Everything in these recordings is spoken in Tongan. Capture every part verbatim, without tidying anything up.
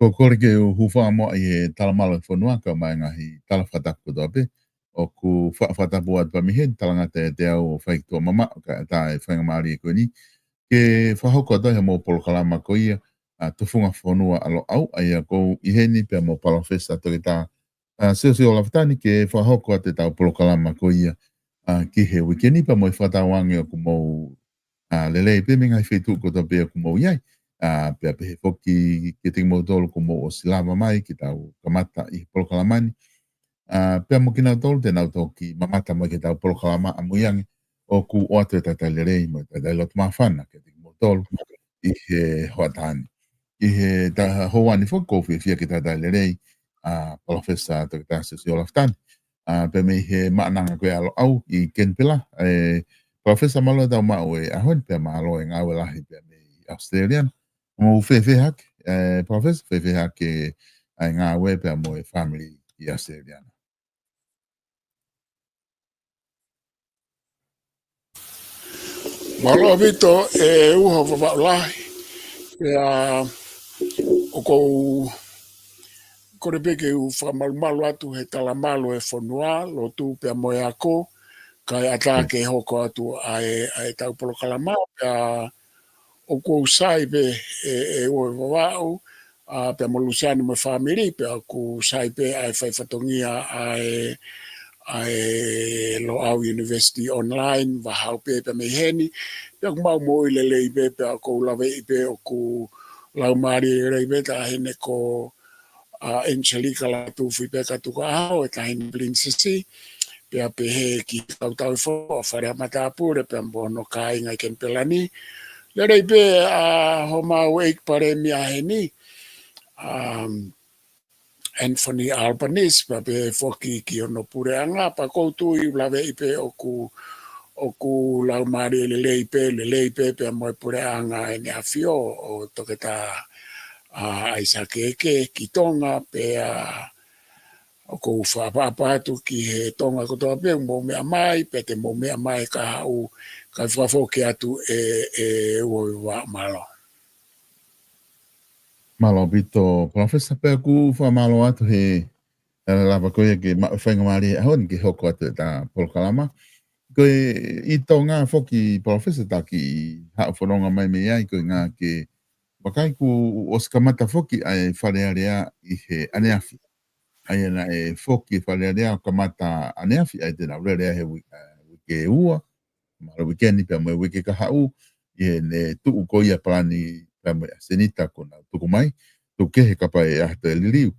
Ko e kole ke u hūfanga muʻa ʻi he talamalu ʻa e fonua kae ʻumaʻā e ngaahi tala fakatapu kotoa pē. ʻOku fa-, fakatapu atu pē mei heni, talangata ʻiate au ʻo fai ki tuʻa mamaʻo, kae ʻatā e faingamālie ko eni ke fakahoko atu ai haʻamou polokalama ko ia, ʻa Tufunga Fonua ʻa Loʻau, ʻa ia ʻoku ou ʻi heni pea mo Palōfesa Toketā, ʻa, Siosiua Lafitani ke fakahoko atu ʻetau polokalama ko ia, ʻa, ki he uike ni pea mo e fakatauange ʻoku mou, ʻa, lelei pē mei he ngaahi feituʻu kotoa pē ʻoku mou ʻi ai. ʻA, pea pehē foki kiate kimoutolu kuo mou ʻosi lava mai ke tau kamata ʻi he polokalama ni. ʻA, pea mo kinautolu te nau toki mamata mai ki heʻetau polokalama ʻamui ange, ʻoku ʻoatu e talitali lelei mo e talitali loto māfana kiate kimoutolu ʻi he hoʻatā ni. ʻI he ta-, houa ni foki ʻoku ou fiefia ke talitali lelei ʻa Palōfesa Toketā Siosiua Lafitani, ʻa, pea mei he Maʻananga ko ia ʻa Loʻau ʻi Kenipela. ʻE, Palōfesa, mālō e tau maʻu e ʻaho ni pea mālō e ngāue lahi pea mei ʻAositelēlia. Mou fēfē hake, ʻe, Palōfesa, fēfē hake ʻa e ngāue pea mo e fāmili ʻi ʻAositelēlia? Mālō ʻaupito, ʻe uho Vavaʻu lahi. Pea ʻoku ou kole pē ke u fakamalumalu atu he talamalu ʻa e fonua, lotu pea mo e ako, kae ʻatā ke hoko atu ʻa e, ʻa ʻetau polokalama, pea ʻoku ou sai pē ʻe, ʻe uho Vavaʻu, ʻa, pea mo Lusiani mo e fāmili, pea ʻoku sai pē ʻa e fai fatongia ʻa e, ʻa e Loʻau University Online, vahaʻa pē pea mei heni, pea ʻoku mau moʻui lelei pē, pea ʻoku ou laveʻi pē ʻoku laumālie lelei pē taʻahine ko, ʻa, Angelica Latufi pē ka tuku ʻaho, e taʻahine pilinisesi, pea pehē ki he kau tauhi fonua, Fale ʻa Matāpule, pea mo hono kāinga ʻi Kenipela ni. Lelei pē ʻa homau ʻEiki Palēmia heni, um, Anthony Albanese, pea pehē foki ki hono puleʻanga, pea ʻoku ou tui ʻoku laveʻi pē ʻoku, ʻoku laumālie lelei pē, lelei pē, pea mo e puleʻanga ʻEne ʻAfio ʻo Toketā, ʻa, ʻAisake Eke ki Tonga, pea ʻoku ou fakaʻapaʻapa atu ki he Tonga kotoa pē ʻoku mou meʻa mai, pea te mou meʻa mai ka haʻu, kae fakafoki atu ʻe, ʻe uho Vavaʻu, mālō. Mālō ʻaupito, Palōfesa, pea ʻoku ou fakamālō atu he, ʻe, lava ko ia ke maʻu e faingamālie he ʻaho ni ke hoko atu ʻeta polokalama. Ko e ʻi Tonga foki, Palōfesa, ta kiʻi haʻu fononga mai mei ai, ko e ʻuhinga ke vakai kuo ʻosi kamata foki ʻa e Fale Alea ʻi he ʻaneafi. ʻA ia naʻe foki e Fale Alea ʻo kamata ʻaneafi, ʻa ia te nau lele ai he ui-, ʻa, uike ua, mahalo uike ni pea mo e uike kahaʻu, ʻi heʻene tuʻu ko ia palani pea mo e ʻasenita kuo nau tuku mai, tuku kehe kapau ʻe ʻai ha toe liliu.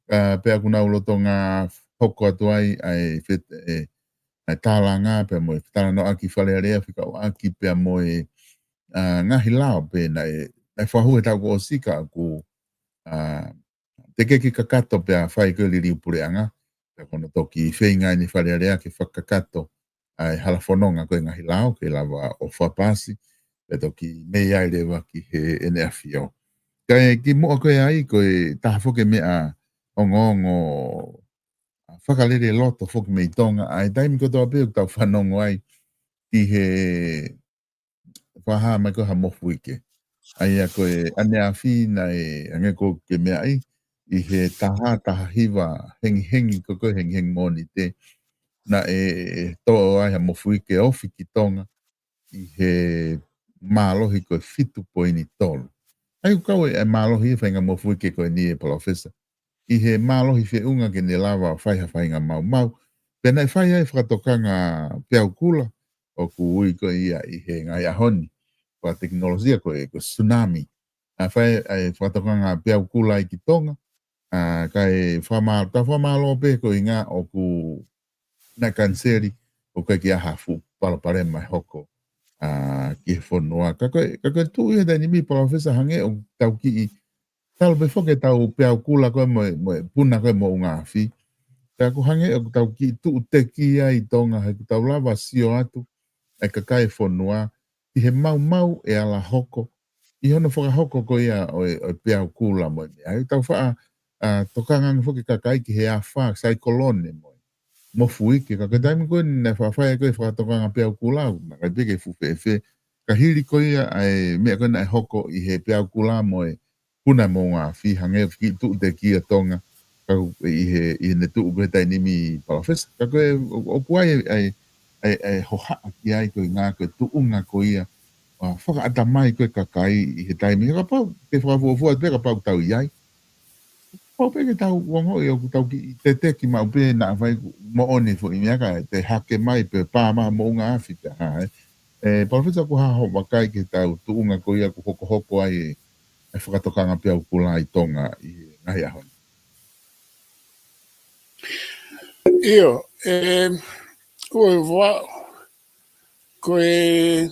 ʻA, pea kuo nau lolotonga hoko atu ai ʻa e fet-, ʻe, ʻa e tālanga pea mo e fetalanoaʻaki Fale Alea fekauʻaki pea mo e, ʻa, ngaahi lao pē naʻe, naʻe fakahū he taʻu kuo ʻosi ka kuo, ʻa, teʻeki ke kakato pea fai ko e liliu puleʻanga. Pea ko hono toki feinga ʻeni Fale Alea ke fakakakato ʻa e hala fononga ko e ngaahi lao ke lava ʻo fakapaasi, pea toki mei ai leva ki heʻene ʻAfio. Kae kimuʻa ko ē ai, ko e taha foki e meʻa ongoongo, ʻa, fakalele loto foki mei Tonga, ʻa e taimi kotoa pē ʻoku tau fanongo ai ki he fakahā mai ko ha mofuike. ʻA ia ko e ʻaneafi naʻe hangē ko e meʻa ʻi, ʻi he taha, taha hiva hengihengi, ko e, ko e hengihengi Mōnite, naʻe toʻo ai ha mofuike ofi ki Tonga ʻi he mālohi ko e fitu poini tolu. ʻA ia ʻoku kau e, e mālohi e faʻahinga mofuike ko eni, ʻe Palōfesa, ʻi he mālohi feʻunga ke ne lava ʻo fai ha faʻahinga maumau. Pea naʻe fai ai e fakatokanga peau kula, ʻoku ui ko ia ʻi he ngaahi ʻaho ni, fakatekinolosia ko e, ko e tsunami. ʻA, fai ai e fakatokanga peau kula ai ki Tonga, ʻa, kae fakamā-, tau fakamālō pē ko e ʻuhinga ʻoku naʻe kaniseli, ʻoku ʻikai ke ʻi ai ha fuʻu palopalema ʻe hoko, ʻa, ki he fonua. Ka ko e, ka ko e tuʻu ʻi he taimi ni, Palōfesa, hangē ʻoku tau kiʻi, talu pē foki ʻetau peau kula ko ē mo e, mo e puna ko ē moʻunga afi. Pea ʻoku hangē ʻoku tau kiʻi tuʻu teki ai ʻi Tonga, he ʻoku tau lava sio atu ʻa e kakai e fonua ʻi he maumau ʻe ala hoko ʻi hono fakahoko ko ia ʻo e, ʻo e peau kula mo e meʻa. ʻA ia tau faʻa, ʻa, tokanga ange foki e kakai ki he afā, saikolone mo e mofuike, ka ko e taimi ko ē naʻe faʻa fai ai ko ē e fakatokanga peau kula, naʻe ʻikai pē ke fuʻu fēfē. Ka hili ko ia ʻa e meʻa ko ē naʻe hoko ʻi he peau kula mo e puna moʻunga afi, hangē ʻoku kiʻi tuʻu tekia Tonga, ka ʻi he, ʻi heʻene tuʻu ko ē he taimi ni, Palōfesa. Ka ko e, ʻo, ʻoku ʻi ai, ʻa e, ʻa e, ʻa e hohaʻa ki ai ko e ngaahi, ko e tuʻunga ko ia, ʻa, fakaʻatamai ko ē kakai ʻi he taimi. Kapau, ke fakafuofua pē kapau ʻoku tau ʻi ai. Pau pē ke tau ongoʻi ʻoku tau kiʻi teteki maʻu pē naʻa fai moʻoni foʻi meʻa ka te hake mai pē pā maha moʻunga afi pē ha, ē. Ē, Palōfesa, ko e hā hoʻo vakai ki he tau tuʻunga ko ia ʻoku hokohoko ai e, e fakatokanga peau kula ʻi Tonga ʻi he ngaahi ʻaho ni? ʻIo, ē, ʻoku ou vaʻu, ko e,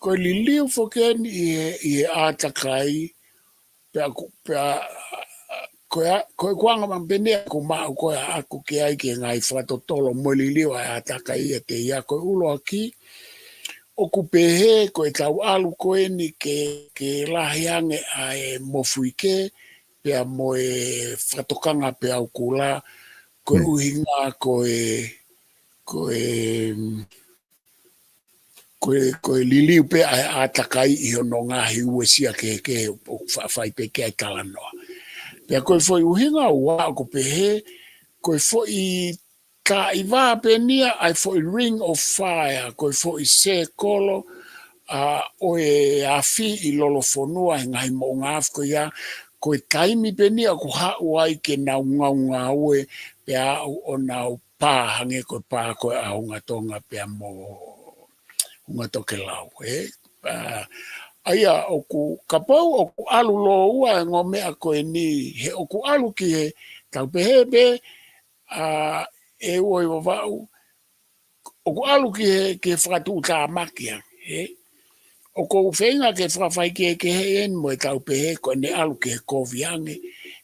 ko e liliu foki eni ʻi he, ʻi he ʻātakai, pea ʻoku, pea, ko e, ko e kuanga mampene ʻoku maʻu ko ē ʻaʻaku ki ai ki he ngaahi fakatotolo mo e liliu ʻa e ʻātakai ʻiate ia ko e ʻuluaki, ʻoku pehē ko e tau ʻalu ko eni ke, ke lahi ange ʻa e mofuike, pea mo e fakatokanga peau kula, ko e Mm. ʻuhinga ko e, ko e, ko e, ko e liliu pē ʻa e ʻātakai ʻi hono ngaahi uesia kehekehe ʻoku fa-, fai pē ki ai talanoa. Pea ko e foʻi ʻuhinga ua ʻoku pehē, ko e foʻi taʻivā pē eni ia ʻa e foʻi ring of fire, ko e foʻi sēkolo, ʻa, ʻo e afi ʻi Lolofonua he ngaahi moʻunga afi ko ia, ko e taimi pē eni ia ʻoku haʻu ai ke nau ngaungaue, pea aʻu ʻo nau pā hangē ko e pā ko ē ʻa Hunga Tonga pea mo Hunga Tokelau, ē? ʻA, ʻa ia ʻoku, kapau ʻoku ʻalu lōua e ongo meʻa ko eni, he ʻoku ʻalu ki he, tau pehē pē, ʻa, ʻe ua ʻi Vavaʻu, ʻoku ʻalu ki he, ki he fakatuʻutāmaki ange, ē? ʻOku ou feinga ke fakafaikehekehe eni mo e tau pehē ko ʻene ʻalu ki he kovi ange.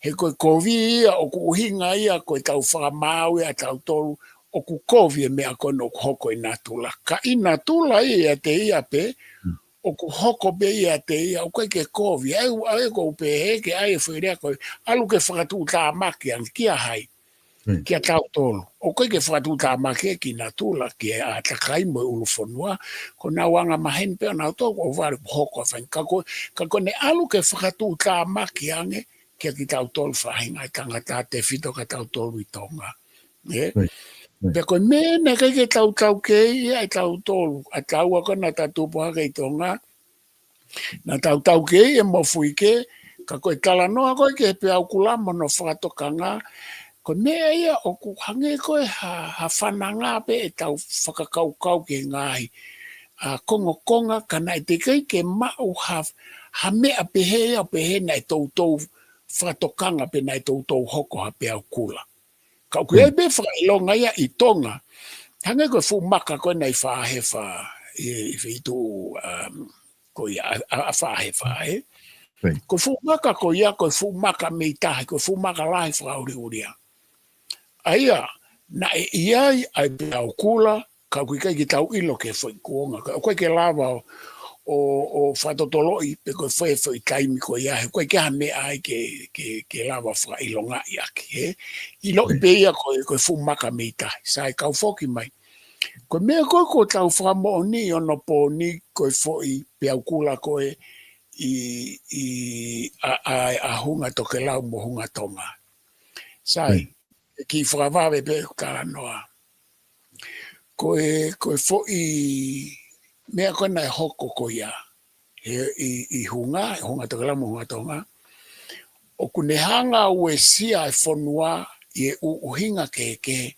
He ko e kovi ia ʻoku ʻuhinga ia ko e tau fakamaau ia ʻa tautolu ʻoku kovi e meʻa ko ē ʻoku hoko ʻi natula. Ka ʻi natula ia ʻiate ia pē, Mm. ʻoku hoko pē ʻiate ia, ʻoku ʻikai ke kovi. ʻA ia, ʻa ia ʻoku ou pehē ke ʻai e foʻi lea ko e ʻalu ke fakatuʻutāmaki ange kia hai. Mm. Kia tautolu. ʻOku ʻikai ke fakatuʻutāmaki ki natula, ki he ʻātakai mo e ʻulu fonua, ko honau anga maheni pē ʻonautolu ʻoku vale ʻoku hoko ʻa e fai. Ka ko, ka ko ʻene ʻalu ke fakatuʻutāmaki ange, kia kitautolu faʻahinga ʻo e tangata tefito kia tautolu ʻi Tonga. Ē? Right, right. Pea ko e meʻa naʻe ʻikai ke tautau ki ai ʻa tautolu, ʻa taua ko ē naʻa tau tupu hake ʻi Tonga, naʻa tautau ki ai e mofuike, ka ko e talanoa ko ē ki he peau kula mo hono fakatokanga, ko e meʻa ia ʻoku hangē ko e ha, ha fananga pē ʻetau fakakaukau ki he ngaahi, ʻa, kongokonga ka naʻe teʻeki ai ke maʻu ha, ha meʻa pehē ia, pehē naʻe toutou fakatokanga pe naʻe toutou hoko ha peau kula. Ka ʻoku ʻi ai Mm. pē fakaʻilonga ia ʻi Tonga. Hangē ko e fuʻu maka ko ē naʻe ʻi Faʻahefa, ʻi, ʻi feituʻu, um, ko ia ʻa, ʻa, ʻa Faʻahefa, ē? Right. Ko e fuʻu maka ko ia, ko e fuʻu maka mei tahi, ko e fuʻu maka lahi fakaʻuliʻulia. ʻA ia, naʻe ʻi ai ʻa e peau kula, ka ʻoku ʻikai ke tau ʻilo ki he foʻi kuonga. Ka ʻoku ʻikai ke lava ʻo, ʻo, ʻo fakatotoloʻi pe ko e foʻi, foʻi taimi ko ia, he ʻoku ʻikai ke ha meʻa ai ke, ke, ke lava fakaʻilongaʻi ʻaki, ē? ʻIloʻi Mm. pē ia ko e, ko e fuʻu maka mei tahi. Sai, kau foki mai. Ko e meʻa ko ē ʻoku tau fakamoʻoni ʻi onopooni ko e foʻi peau kula ko ē ʻi, ʻi, ʻa, ʻa, ʻa Hunga Tokelau mo Hunga Tonga. Sai, Mm. ʻe kiʻi fakavave pē ʻeku talanoa. Ko e, ko e foʻi meʻa ko ē naʻe hoko ko ia. He ʻi, ʻi Hunga, ʻi Hunga Tokelau mo Hunga Tonga. ʻOku ne hanga ʻo uesia e fonua ʻi he ʻū ʻuhinga kehekehe.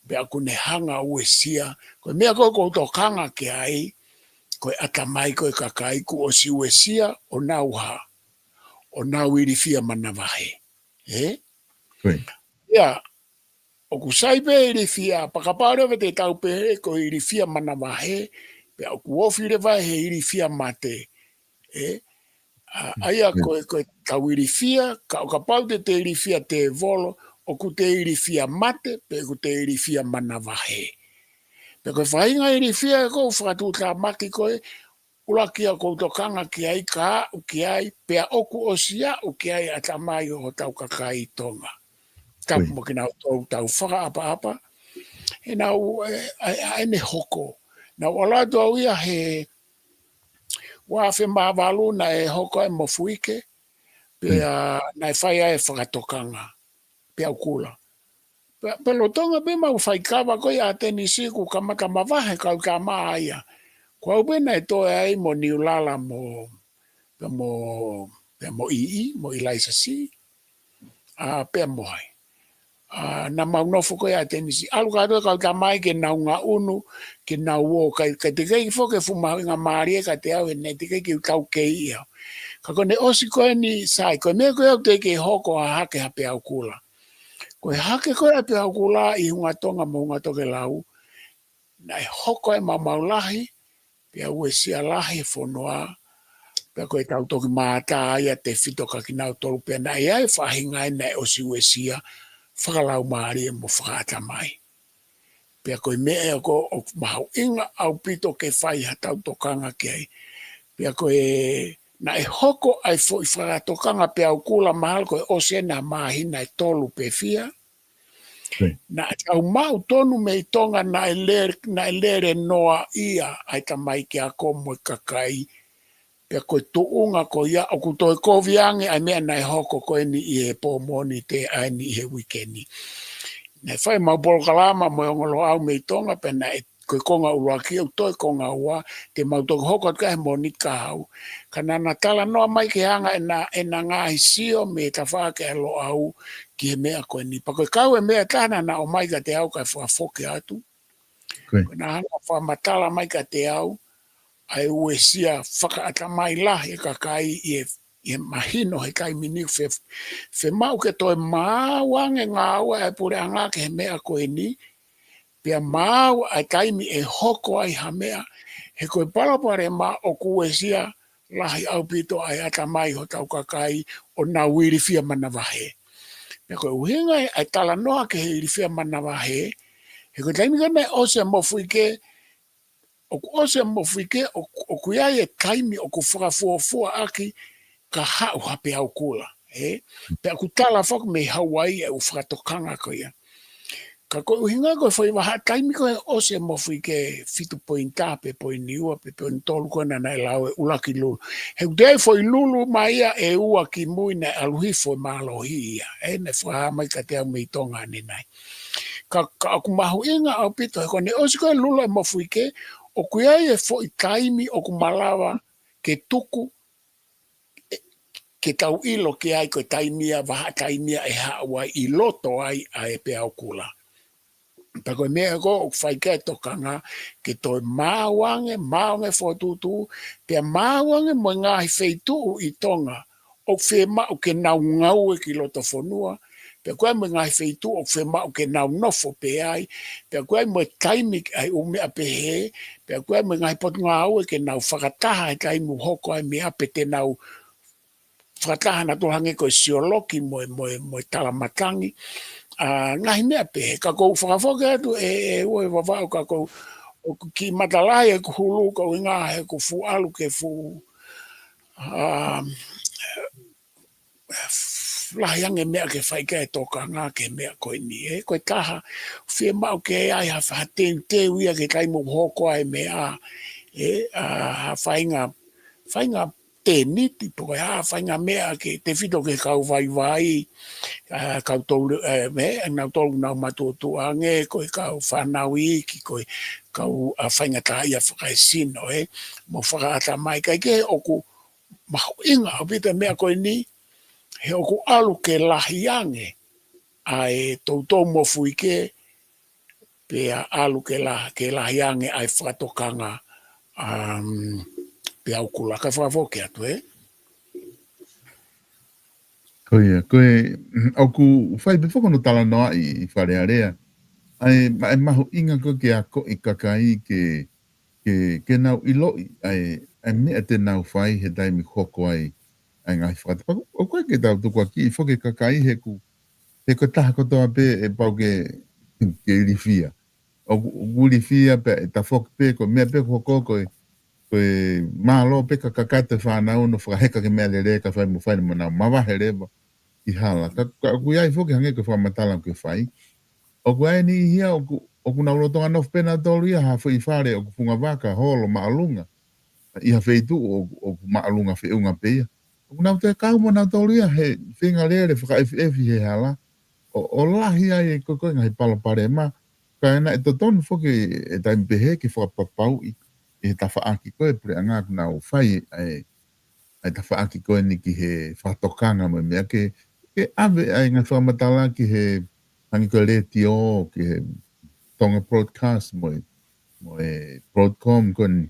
Pea ʻoku ne hanga ʻo uesia. Ko e meʻa ko ē ʻoku ou tokanga ki ai, ko e ʻatamai ko ē kakai kuo ʻosi uesia ʻo nau hā, ʻo nau ilifia manavahē. Ē? Right. Ia, ʻoku sai pē ilifia, pea kapau leva te tau pehē ko e ilifia manavahē, pea ʻoku ofi leva he ilifia mate. Ē? ʻA, Mm. ʻa ia Right. ko e, ko e tau ilifia, ka ʻo kapau te te ilifia tēvolo, ʻoku te ilifia mate, pe ʻoku te ilifia manavahē. Pea ko e faʻahinga ilifia ʻoku ou fakatuʻutāmaki ko ē, ʻuluaki ʻoku ou tokanga ki ai, ka aʻu ki ai, pea ʻoku ʻosi aʻu ki ai ʻatamai ʻo hotau kakai Tonga. Tapu Ui. mo kinautolu tau fakaʻapaʻapa. He naʻa, ē, ʻa, ʻa ʻene hoko. Naʻa ku ʻalu atu au ia he, ua afe mā valu naʻe hoko ai Mofuike, pea naʻe fai ai e fakatokanga Peaukula. Pea, pea lolotonga pē ʻemau faikava ko ia ʻAtenisi kuo kamata mavahe kau tama ia. Ko au pē naʻe toe ai mo Niulala mo, pea mo, pea mo ʻIʻi, mo ʻIlaisasi. ʻA, pea mo hai. ʻA, naʻa mau nofo ko ia ʻAtenisi. ʻAlu kātoa kau tama ia ke nau ngaʻunu, ke nau ō, kae, kae teʻeki ai foki ke fuʻu mahuʻingamālie kiate au, he naʻe teʻeki ai ke u taukei ia. Ka ko ʻene ʻosi ko eni, sai, ko e meʻa ko ia ʻoku teʻeki ke hoko ha hake ha Peaukula. Ko e hake ko ia Peaukula ʻi Hunga Tonga mo Hunga Tokelau, naʻe hoko ai maumau lahi, pea uesia lahi e fonua, pea ko ʻetau toki mātā ia tefito kia kinautolu, pea naʻe ʻi ai e faʻahinga ia naʻe ʻosi uesia, fakalaumālie mo fakaʻatamai. Pea ko e meʻa ia ʻoku, ʻoku mahuʻinga ʻaupito ke fai haʻatau tokanga ki ai. Pea ko e, naʻe hoko ai e foʻi fakatokanga Peaukula mahalo ko e ʻosi ena ha māhina ʻe tolu pe fiha. Naʻa tau maʻu tonu mei Tonga naʻe le-, naʻe lele noaʻia ai e tamaiki ako mo e kakai. Pea ko e tuʻunga ko ia ʻoku toe kovi ange ʻa e meʻa naʻe hoko ko eni ʻi he pō Mōnite ʻa eni ʻi he uike ni. Naʻe fai ʻemau polokalama mo e ongo Loʻau mei Tonga, pea naʻe ko e konga ʻuluaki ʻoku toe konga ua, te mau toki hoko atu ki ai he Mōnite kahaʻu. Ka naʻa na talanoa mai ki he anga ʻena, ʻena ngaahi sio mei he tafaʻaki ʻa e Loʻau ki he meʻa ko eni. Pea ko e kau e meʻa ʻe taha naʻa na ʻomai kiate au kae fakafoki atu. Ko ʻena hanga ʻo fakamatala mai kiate au ʻa e uesia fakaʻatamai lahi e kakai ʻi he, ʻi he mahino he taimi ni fe-, fiemaʻu ke toe maau ange ngāue ʻa e puleʻanga ki he meʻa ko eni, pea maau ʻa e taimi ʻe hoko ai ha meʻa, he ko e palopalema ʻoku uesia lahi ʻaupito ʻa e ʻatamai hotau kakai ʻo nau ilifia manavahē. Pea ko e ʻuhinga ia ʻa e talanoa ki he ilifia manavahē, he ko e taimi ko ē naʻe ʻosi ʻa Mofuike, ʻoku ʻosi ʻa Mofuike, ʻoku, ʻoku ʻi ai e taimi ʻoku fakafuofuaʻaki ka haʻu ha Peaukula, ē? Pea ʻoku tala foki mei Hauaiʻi e ʻū fakatokanga ko ia. Ka ko e ʻuhinga ko e foʻi vahaʻa taimi ko ē ʻosi ʻa Mofuike fitu poini taha pe poini ua pe poini tolu ko ena naʻe lau e ʻuluaki lulu. He ʻoku ʻi ai e foʻi lulu mai ia ʻe ua kimui naʻe ʻalu hifo e mālohi ia. Ē, naʻe fakahā mai kiate au mei Tonga ʻanenai. Ka, ka ʻoku mahuʻinga ʻaupito he ko ʻene ʻosi ko ē lulu ʻa Mofuike, ʻoku ʻi ai e foʻi taimi ʻoku malava ke tuku, ē, ke tau ʻilo ki ai ko e taimi ia, vahaʻa taimi ia ʻe haʻu ai ʻi loto ai ʻa e Peaukula. Pea ko e meʻa ko ē ʻoku fai ki ai e tokanga ke toe maau ange, maau ange e fokotuʻutuʻu, pea maau ange mo e ngaahi feituʻu ʻi Tonga ʻoku fiemaʻu ke nau ngāue ki loto fonua, pea ʻoku ʻi ai mo e ngaahi feituʻu ʻoku fiemaʻu ke nau nofo pē ai, pea ʻoku ʻi ai mo e taimi ʻa e ʻū meʻa pehē, pea ʻoku ʻi ai mo e ngaahi potungāue ke nau fakataha he taimi ʻoku hoko ai e meʻa pe te nau fakataha nautolu hangē ko e sioloki mo e, mo e, mo e talamatangi. ʻA, ngaahi meʻa pehē, ka ʻoku ou fakafoki atu ē, ē, ʻoua ʻe Vavaʻu ka ʻoku ou, ʻoku kiʻi matalahi ʻeku hulu, ka ʻuhinga he ʻoku fuʻu ʻalu ke fuʻu, ʻa, lahi ange e meʻa ke fai ki ai e tokanga ki he meʻa ko eni, ē. Ko e taha, fiemaʻu ke ʻi ai ha, ha teuteu ia ki he taimi ʻoku hoko ai e meʻa, ē, ʻa, ha faʻahinga, faʻahinga tēniti, pe ko e hā, faʻahinga meʻa ke tefito ki he kau vaivai, ʻa, kau tolu, ē, meʻa, nautolu ʻoku nau matuʻotuʻa ange, ko e kau fānau iiki, ko e kau, ʻa, faingataʻaʻia fakaesino, ē, mo fakaʻatamai, kae kehe ʻoku mahuʻinga ʻaupito e meʻa ko eni, he ʻoku ʻalu ke lahi ange ʻa e toutou Mofuike, pea ʻalu ke la-, ke lahi ange ʻa e fakatokanga, um, Peaukula. Ka fakafoki atu, ē? Ko ia, ko e, ʻoku fai pē foki hono talanoaʻi ʻi Fale Alea. ʻA e, ma-, ʻa e mahuʻinga ko ē ke akoʻi e kakai ke, ke, ke nau ʻiloʻi ʻa e, ʻa e meʻa te nau fai he taimi ʻoku hoko ai ʻa e ngaahi fakatapu. ʻOku ʻikai ke tau tukuakiʻi foki e kakai he ʻoku, he ko e taha kotoa pē ʻe pau ke, ke ilifia. ʻOku, ʻoku ilifia pē ʻe tafoki pē, ko e meʻa pē ʻoku hoko ko e, ko e mālō pē ka kakato e fānau ʻo fakaheka ki he meʻalele kae fai mo fai mo nau mavahe leva ʻi hala. Ka, ka ʻoku ʻi ai foki hangē ko e fakamatala ʻoku ke fai. ʻOku ʻi ai e niʻihi ia ʻoku, ʻoku nau lolotonga nofo pē nautolu ia ha foʻi fale ʻoku fungavaka, holo, māʻolunga. ʻi ha feituʻu ʻoku, ʻoku māʻolunga feʻunga pē ia. ʻOku nau toe kau mo nautolu ia he feinga lele fakaʻefiʻefi he hala. ʻO, ʻo lahi ai e ko e, ko e ngaahi palopalema. Ka ʻe naʻe totonu foki e taimi pehē ke fakapapauʻi ʻe he tafaʻaki ko e puleʻanga ʻoku nau fai ʻa e, ʻa e tafaʻaki ko eni ki he fakatokanga mo e meʻa ke, ke ʻave ʻa e ngaahi fakamatala ki he hangē ko e letiō, ki he Tonga Broadcast mo e, mo e Broadcom ko eni.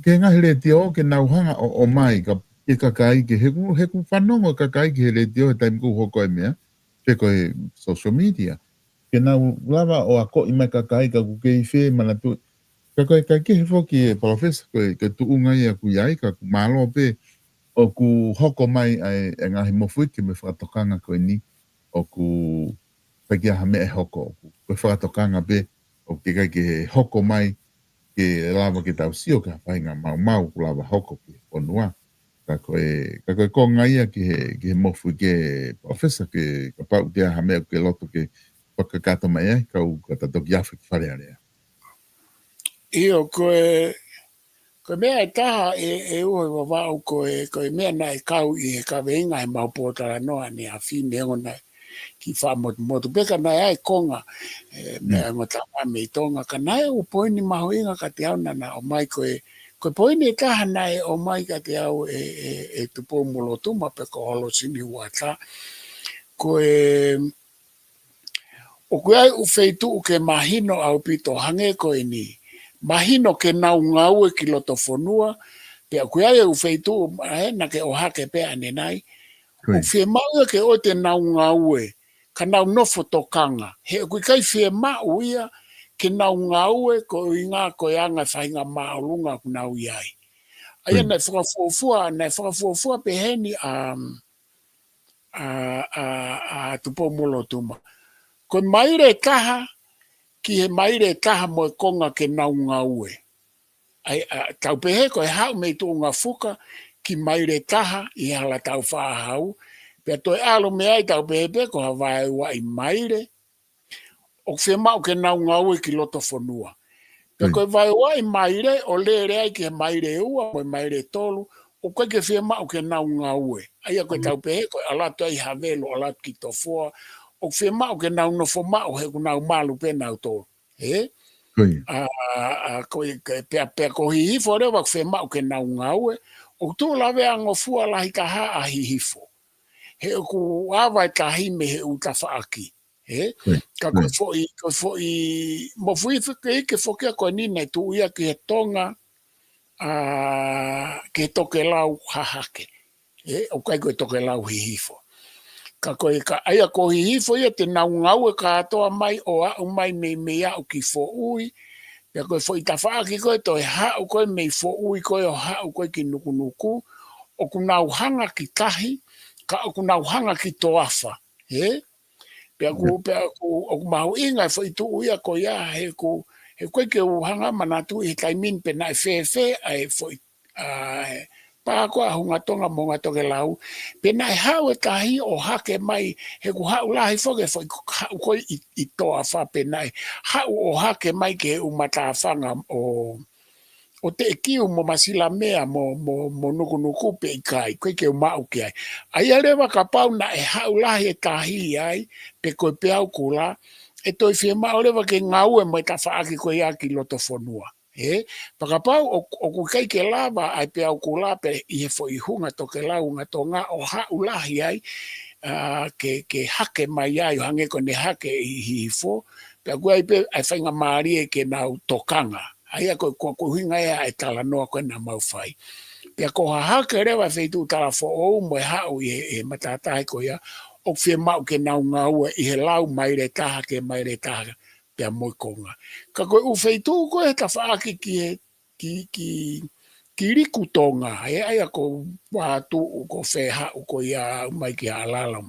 Ki he ngaahi letiō ke nau hanga ʻo, ʻomai ka, ki he kakai ke he, he ʻoku fanongo e kakai ki he letiō he taimi ʻoku hoko ai e meʻa, pe ko e social media. Ke nau lava ʻo akoʻi mai kakai ka ʻoku kei fie manatuʻi. Ka ko e, ka ʻoku kehe foki e palōfesa ko e, ko e tuʻunga ia ʻoku ʻi ai ka ʻoku mālō pē ʻoku hoko mai ʻa e, e ngaahi mofuike mo e fakatokanga ko eni ʻoku ʻikai ke ʻi ai ha meʻa ʻe hoko ʻoku, ko e fakatokanga pē ʻoku ʻikai ke hoko mai ke lava ke tau sio ki ha faʻahinga maumau ʻoku lava hoko ki he fonua. Ka ko e, ka ko e konga ia ki he, ki he mofuike palōfesa ke kapau ʻoku ʻi ai ha meʻa ʻoku ke loto ke fakakakato mai ai, kau ka ta toki afe ki Fale Alea. ʻIo, ko e, ko e meʻa ʻe taha ʻe, ʻe ʻuhi Vavaʻu ko e, ko e meʻa naʻe kau ʻi he kaveinga he mau pōtalanoa ʻaneafi neongo naʻe kiʻi faʻa motumotu pē ka naʻe ʻi ai e konga, e, meʻa ʻoku tama mei Tonga, ka naʻe ʻi ai e ʻū poini mahuʻinga kiate au naʻa na ʻomai ko e, ko e poini ʻe taha naʻe ʻomai kiate au ʻe, ʻe, ʻe Tupou Molotuma pe ko Holosini Huata. Ko e, ʻoku ʻi ai e ʻū feituʻu ke mahino ʻaupito hangē ko eni. Mahino ke nau ngāue ki loto fonua, pea ʻoku ʻi ai e ʻū feituʻu, ʻe, naʻa ke ʻohake pē ʻanenai. ʻOku fiemaʻu ia ke ʻoua te nau ngāue, ka nau nofo tokanga. He ʻoku ʻikai fiemaʻu ia ke nau ngāue koeʻuhinga ko e anga e faʻahinga māʻolunga ʻoku nau ʻi ai. ʻA ia naʻe fakafuofua, naʻe fakafuofua peheni ʻa, ʻa, ʻa, ʻa Tupou Molotuma. Ko e maile ʻe taha, ki he maile ʻe taha mo e konga ke nau ngāue. ʻA ia, ʻa, tau pehē ko e haʻu mei Tuʻungafuka ki maile ʻe taha ʻi he hala tau faʻahau, pea toe ʻalu mei ai tau pehē pē ko ha vaeuaʻi maile, ʻoku fiemaʻu ke nau ngāue ki loto fonua. Pea ko e vaeuaʻi maile ʻo lele ai ki he maile ʻe ua mo e maile ʻe tolu, ʻoku ʻikai ke fiemaʻu ke nau ngāue. ʻA ia ko e tau pehē ko e ʻalu atu ai Havelu, ʻalu atu ki Tofoa, ʻoku fiemaʻu ke nau nofo maʻu he ʻoku nau malu pē nautolu. Ē? ʻA, ʻa, ko e, ke, pea, pea ko Hihifo leva ʻoku fiemaʻu ke nau ngāue, ʻoku tuʻu lavea ngofua lahi taha ʻa Hihifo. He ʻoku ava e tahi mei he ʻū tafaʻaki. Ē? Ka ko e foʻi, ko e foʻi, mofuike foki ia ko eni naʻe tuʻu ia ki he Tonga, ʻa, ki he tokelau hahake. Ē, ʻoku ʻikai ko e tokelau Hihifo. Ka ko e ka, ʻa ia ko Hihifo ia te nau ngāue kātoa mai ʻo aʻu mai mei, mei aʻu ki Foʻui. Pea ko e foʻi tafaʻaki ko e toe haʻu ko e mei Foʻui ko e ʻo haʻu ko e ki Nukunuku. ʻOku nau hanga ki tahi, ka ʻoku nau hanga ki toafa. Ē? Pea ʻoku, pea ʻoku, ʻoku mahuʻinga e foʻi tuʻu ia ko ia, he ʻoku, he ʻoku ʻikai ke u hanga manatuʻi he taimi ni pe naʻe fēfē ʻa e foʻi, ʻa, e pā ko ē ʻa Hunga Tonga mo Hunga Tokelau, pe naʻe haʻu e tahi ʻo hake mai, he ʻoku haʻu lahi foki e foʻi haʻu ko ē ʻi, ʻi toafa pe naʻe haʻu ʻo hake mai ki he ʻū matāfanga ʻo ʻo Teʻekiu mo Masilamea mo, mo, mo Nukunuku pe ʻikai, ʻoku ʻikai ke u maʻu ki ai. ʻA ia leva kapau naʻe haʻu lahi e tahi ai, pe ko e peau kula, ʻe toe fiemaʻu leva ke ngāue mo e tafaʻaki ko ia ki loto fonua. Ē? Pea kapau ʻo, ʻoku ʻikai ke lava ʻa e peau kula pe ʻi he foʻi Hunga Tokelau, Hunga Tonga ʻo haʻu lahi ai, ʻa, ke, ke hake mai ai, ʻo hangē ko ʻene hake ʻi Hihifo, pea ʻoku ʻi ai pē ʻa e faingamālie ke nau tokanga. ʻA ia ko e, ko e, ko e ʻuhinga ia e talanoa ko ē naʻa mau fai. Pea ko Hahake leva e feituʻu Talafoʻou mo e haʻu ʻi he, he matātahi ko ia, ʻoku fiemaʻu ke nau ngāue ʻi he lau maile ʻe taha ki he maile ʻe taha pea mo e konga. Ka ko e ʻū feituʻu ko ē he tafaʻaki ki he, ki, ki, ki Liku Tonga, ē, ʻa ia ko Vātuʻu, ko Fehaʻu, ko ia mai ki Haʻalala.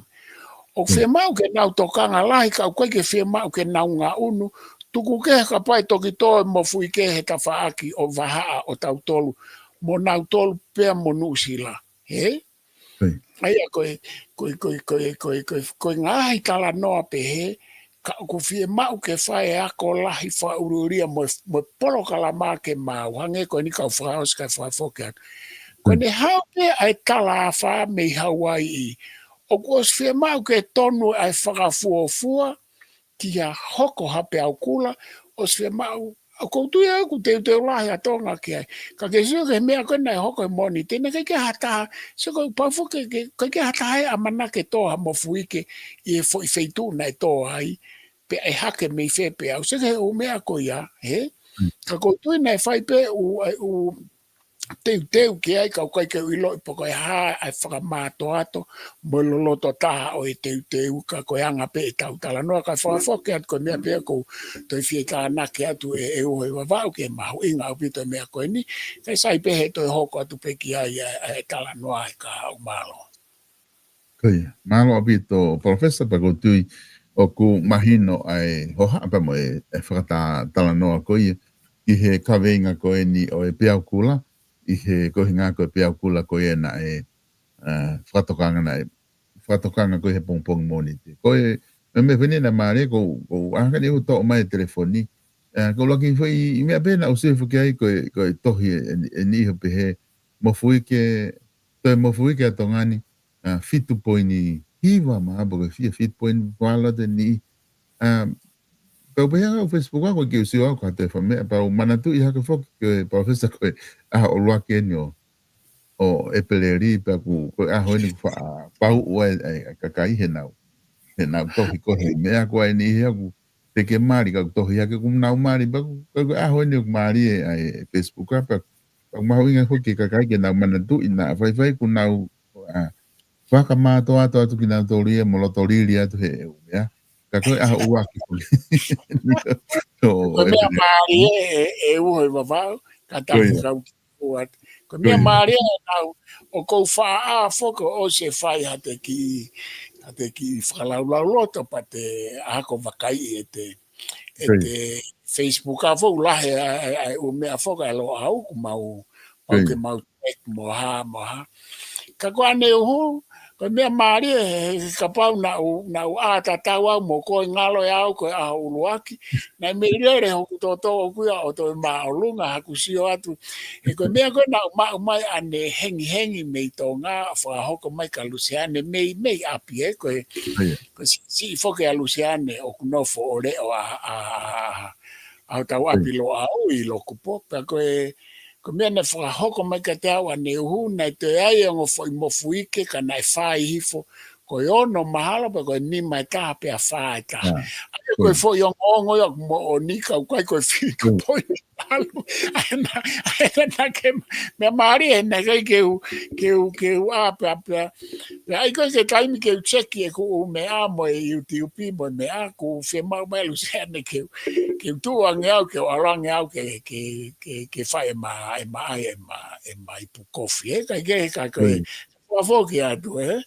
ʻOku fiemaʻu ke nau tokanga lahi, ka ʻoku ʻikai ke fiemaʻu ke nau ngaʻunu, tuku kehe kapau ʻe toki tō e mofuike he tafaʻaki ʻo vahaʻa ʻo tautolu, mo nautolu pea mo Nuʻusila. Ē? ʻA ia ko e, ko e, ko e, ko e, ko e, ko e, ko e ngaahi talanoa pehē, ka ʻoku fiemaʻu ke fai e ako lahi fakaʻuliʻulia mo e, mo e polokalama ke maau, hangē ko eni kau fakaʻosi kae fakafoki atu. Ko ʻene haʻu pē ʻa e tala afā mei Hauaiʻi, ʻoku ʻosi fiemaʻu ke tonu ʻa e fakafuofua, kia hoko ha peau kula, ʻosi fiemaʻu, ʻoku ou tui au ʻoku teuteu lahi ʻa Tonga ki ai. Ka ke sio ki he meʻa ko ē naʻe hoko he Mōnite, naʻe ʻikai ke ʻi ai ha taha, sio ko e pau foki ke, ke, ʻikai ke ʻi ai ha taha ʻe ʻamanaki ke tō ha mofuike ʻi he foʻi feituʻu naʻe tō ai, pe ʻe hake mei fē peau, sio ki he ʻū meʻa ko ia, hē? Ka ʻoku ou tui naʻe fai pē ʻū, ʻū teuteu ki ai, ka ʻoku ʻikai ke u ʻiloʻi pe ko e hā ʻa e fakamātoato mo e loloto taha ʻo e teuteu, ka ko e anga pē ʻetau talanoa, kae fakafoki atu ko e meʻa pē ʻoku ou toe fie tānaki atu ʻe, ʻe Uho ʻi Vavaʻu ki he mahuʻinga ʻaupito e meʻa ko eni, kae sai pē he toe hoko atu pē ki ai ʻa e, ʻa e talanoa ʻe Kahaʻu, mālō. Ko ia, mālō ʻaupito, Professor, pea ʻoku ou tui ʻoku mahino ʻa e hohaʻa pea mo e, e fakatalanoa ko ia ki he kaveinga ko eni ʻo e peau kula, ʻi he ko e ʻuhinga ko e peau kula ko ia naʻe, ā, fakatokanga naʻe, fakatokanga ko ia he pongipongi Mōnite. Ko e, e meʻa pē eni naʻe mālie, ʻoku, ʻoku ʻaho ni ʻoku toʻo mai e telefoni. Ā, ʻoku ou laki foʻi, ʻi meʻa pē naʻa ku sio foki ai ko e, ko e tohi ʻe, ʻe, ʻe niʻihi ʻo pehē, mofuike, toe mofuike ʻa Tonga ni, ā, fitu poini hiva mā, pe ko e fiha, fitu poini valu te ni. Ā, pea u pehē au Facebook ʻaʻaku ke u sio au ka toe fai meʻa, pea u manatuʻi hake foki ko e Professor ko e ʻaho ʻuluaki eni ʻo, ʻo ʻEpeleli, pea ʻoku, ko e ʻaho eni ʻoku faʻa pauʻu ai, ai, ʻa e kakai he nau, he nau tohi ko e meʻa ko eni ʻi he ʻaku te ke mali, ka ʻoku tohi hake ʻoku nau mali, pea ʻoku, ka ko e ʻaho eni ʻoku mali e, ʻa e Facebook, ā, pea, pea ʻoku mahuʻinga foki ki he kakai ke nau manatuʻi naʻa faifai ʻoku nau, ā, fakamātoato atu kinautolu ia mo loto lili atu he ʻū meʻa. Ka ko e ʻaho ʻuluaki foki. ʻO, ko e meʻa mālie ʻe, ʻe, ʻe Uho ʻi Vavaʻu, ka tau kau ki ua. Ko e meʻa mālie ʻa e nau, ʻoku ou faʻa foki ʻo ʻosi e fai ha te kiʻi, ha te kiʻi fakalaulauloto pea te ako vakaiʻi ʻe te, ʻe te Facebook ʻa foʻi lahi ʻa, ʻa, ʻa e ʻū meʻa foki ʻa Loʻau ʻoku mau, mau ke mau tag mo ha, mo ha. Ka ko ʻaneuhu, ko e meʻa mālie he, he kapau naʻa ku, naʻa ku ʻā tatau au mo koe, ngalo ʻe au ko e ʻaho ʻuluaki, naʻe meilele hoku toto ʻoku ia ʻo toe māʻolunga haku sio atu. He ko e meʻa ko ē naʻa ku maʻu mai ʻanehengihengi mei Tonga, fakahoko mai kia Luseane mei, mei ʻapi ē, ko e, ko e siʻi, siʻi foki ʻa Luseane ʻoku nofo ʻo leʻo ʻa, ʻa, ʻa, ʻa hotau ʻapi Loʻau ʻi Lokupo, pea ko e, ko e meʻa naʻe fakahoko mai kiate au ʻaneuhu, naʻe toe ʻi ai e ongo foʻi mofuike ka naʻe fai hifo, ko e ono mahalo pea ko e nima ʻe taha pea fā ʻe taha. ʻA ia ko e foʻi ongoongo ia ʻoku moʻoni ka ʻoku ʻikai ko e fitu poini valu. ʻA ia naʻa, ʻa ia naʻa ke, meʻa mālie he naʻe ʻikai ke u, ke u, ke u ʻā pea, pea, pea ʻikai ke taimi ke u cheki ʻeku ʻū meʻa mo e YouTube mo e meʻa, ʻoku fiemaʻu mai ʻe Luseane ke u, ke u tuʻu ange au, ke u ʻalu ange au ke, ke, ke, ke fai ʻema, ʻema, ʻema, ʻema ipu kofi, ē, kae kehe ka ko e, fakafoki atu, ē?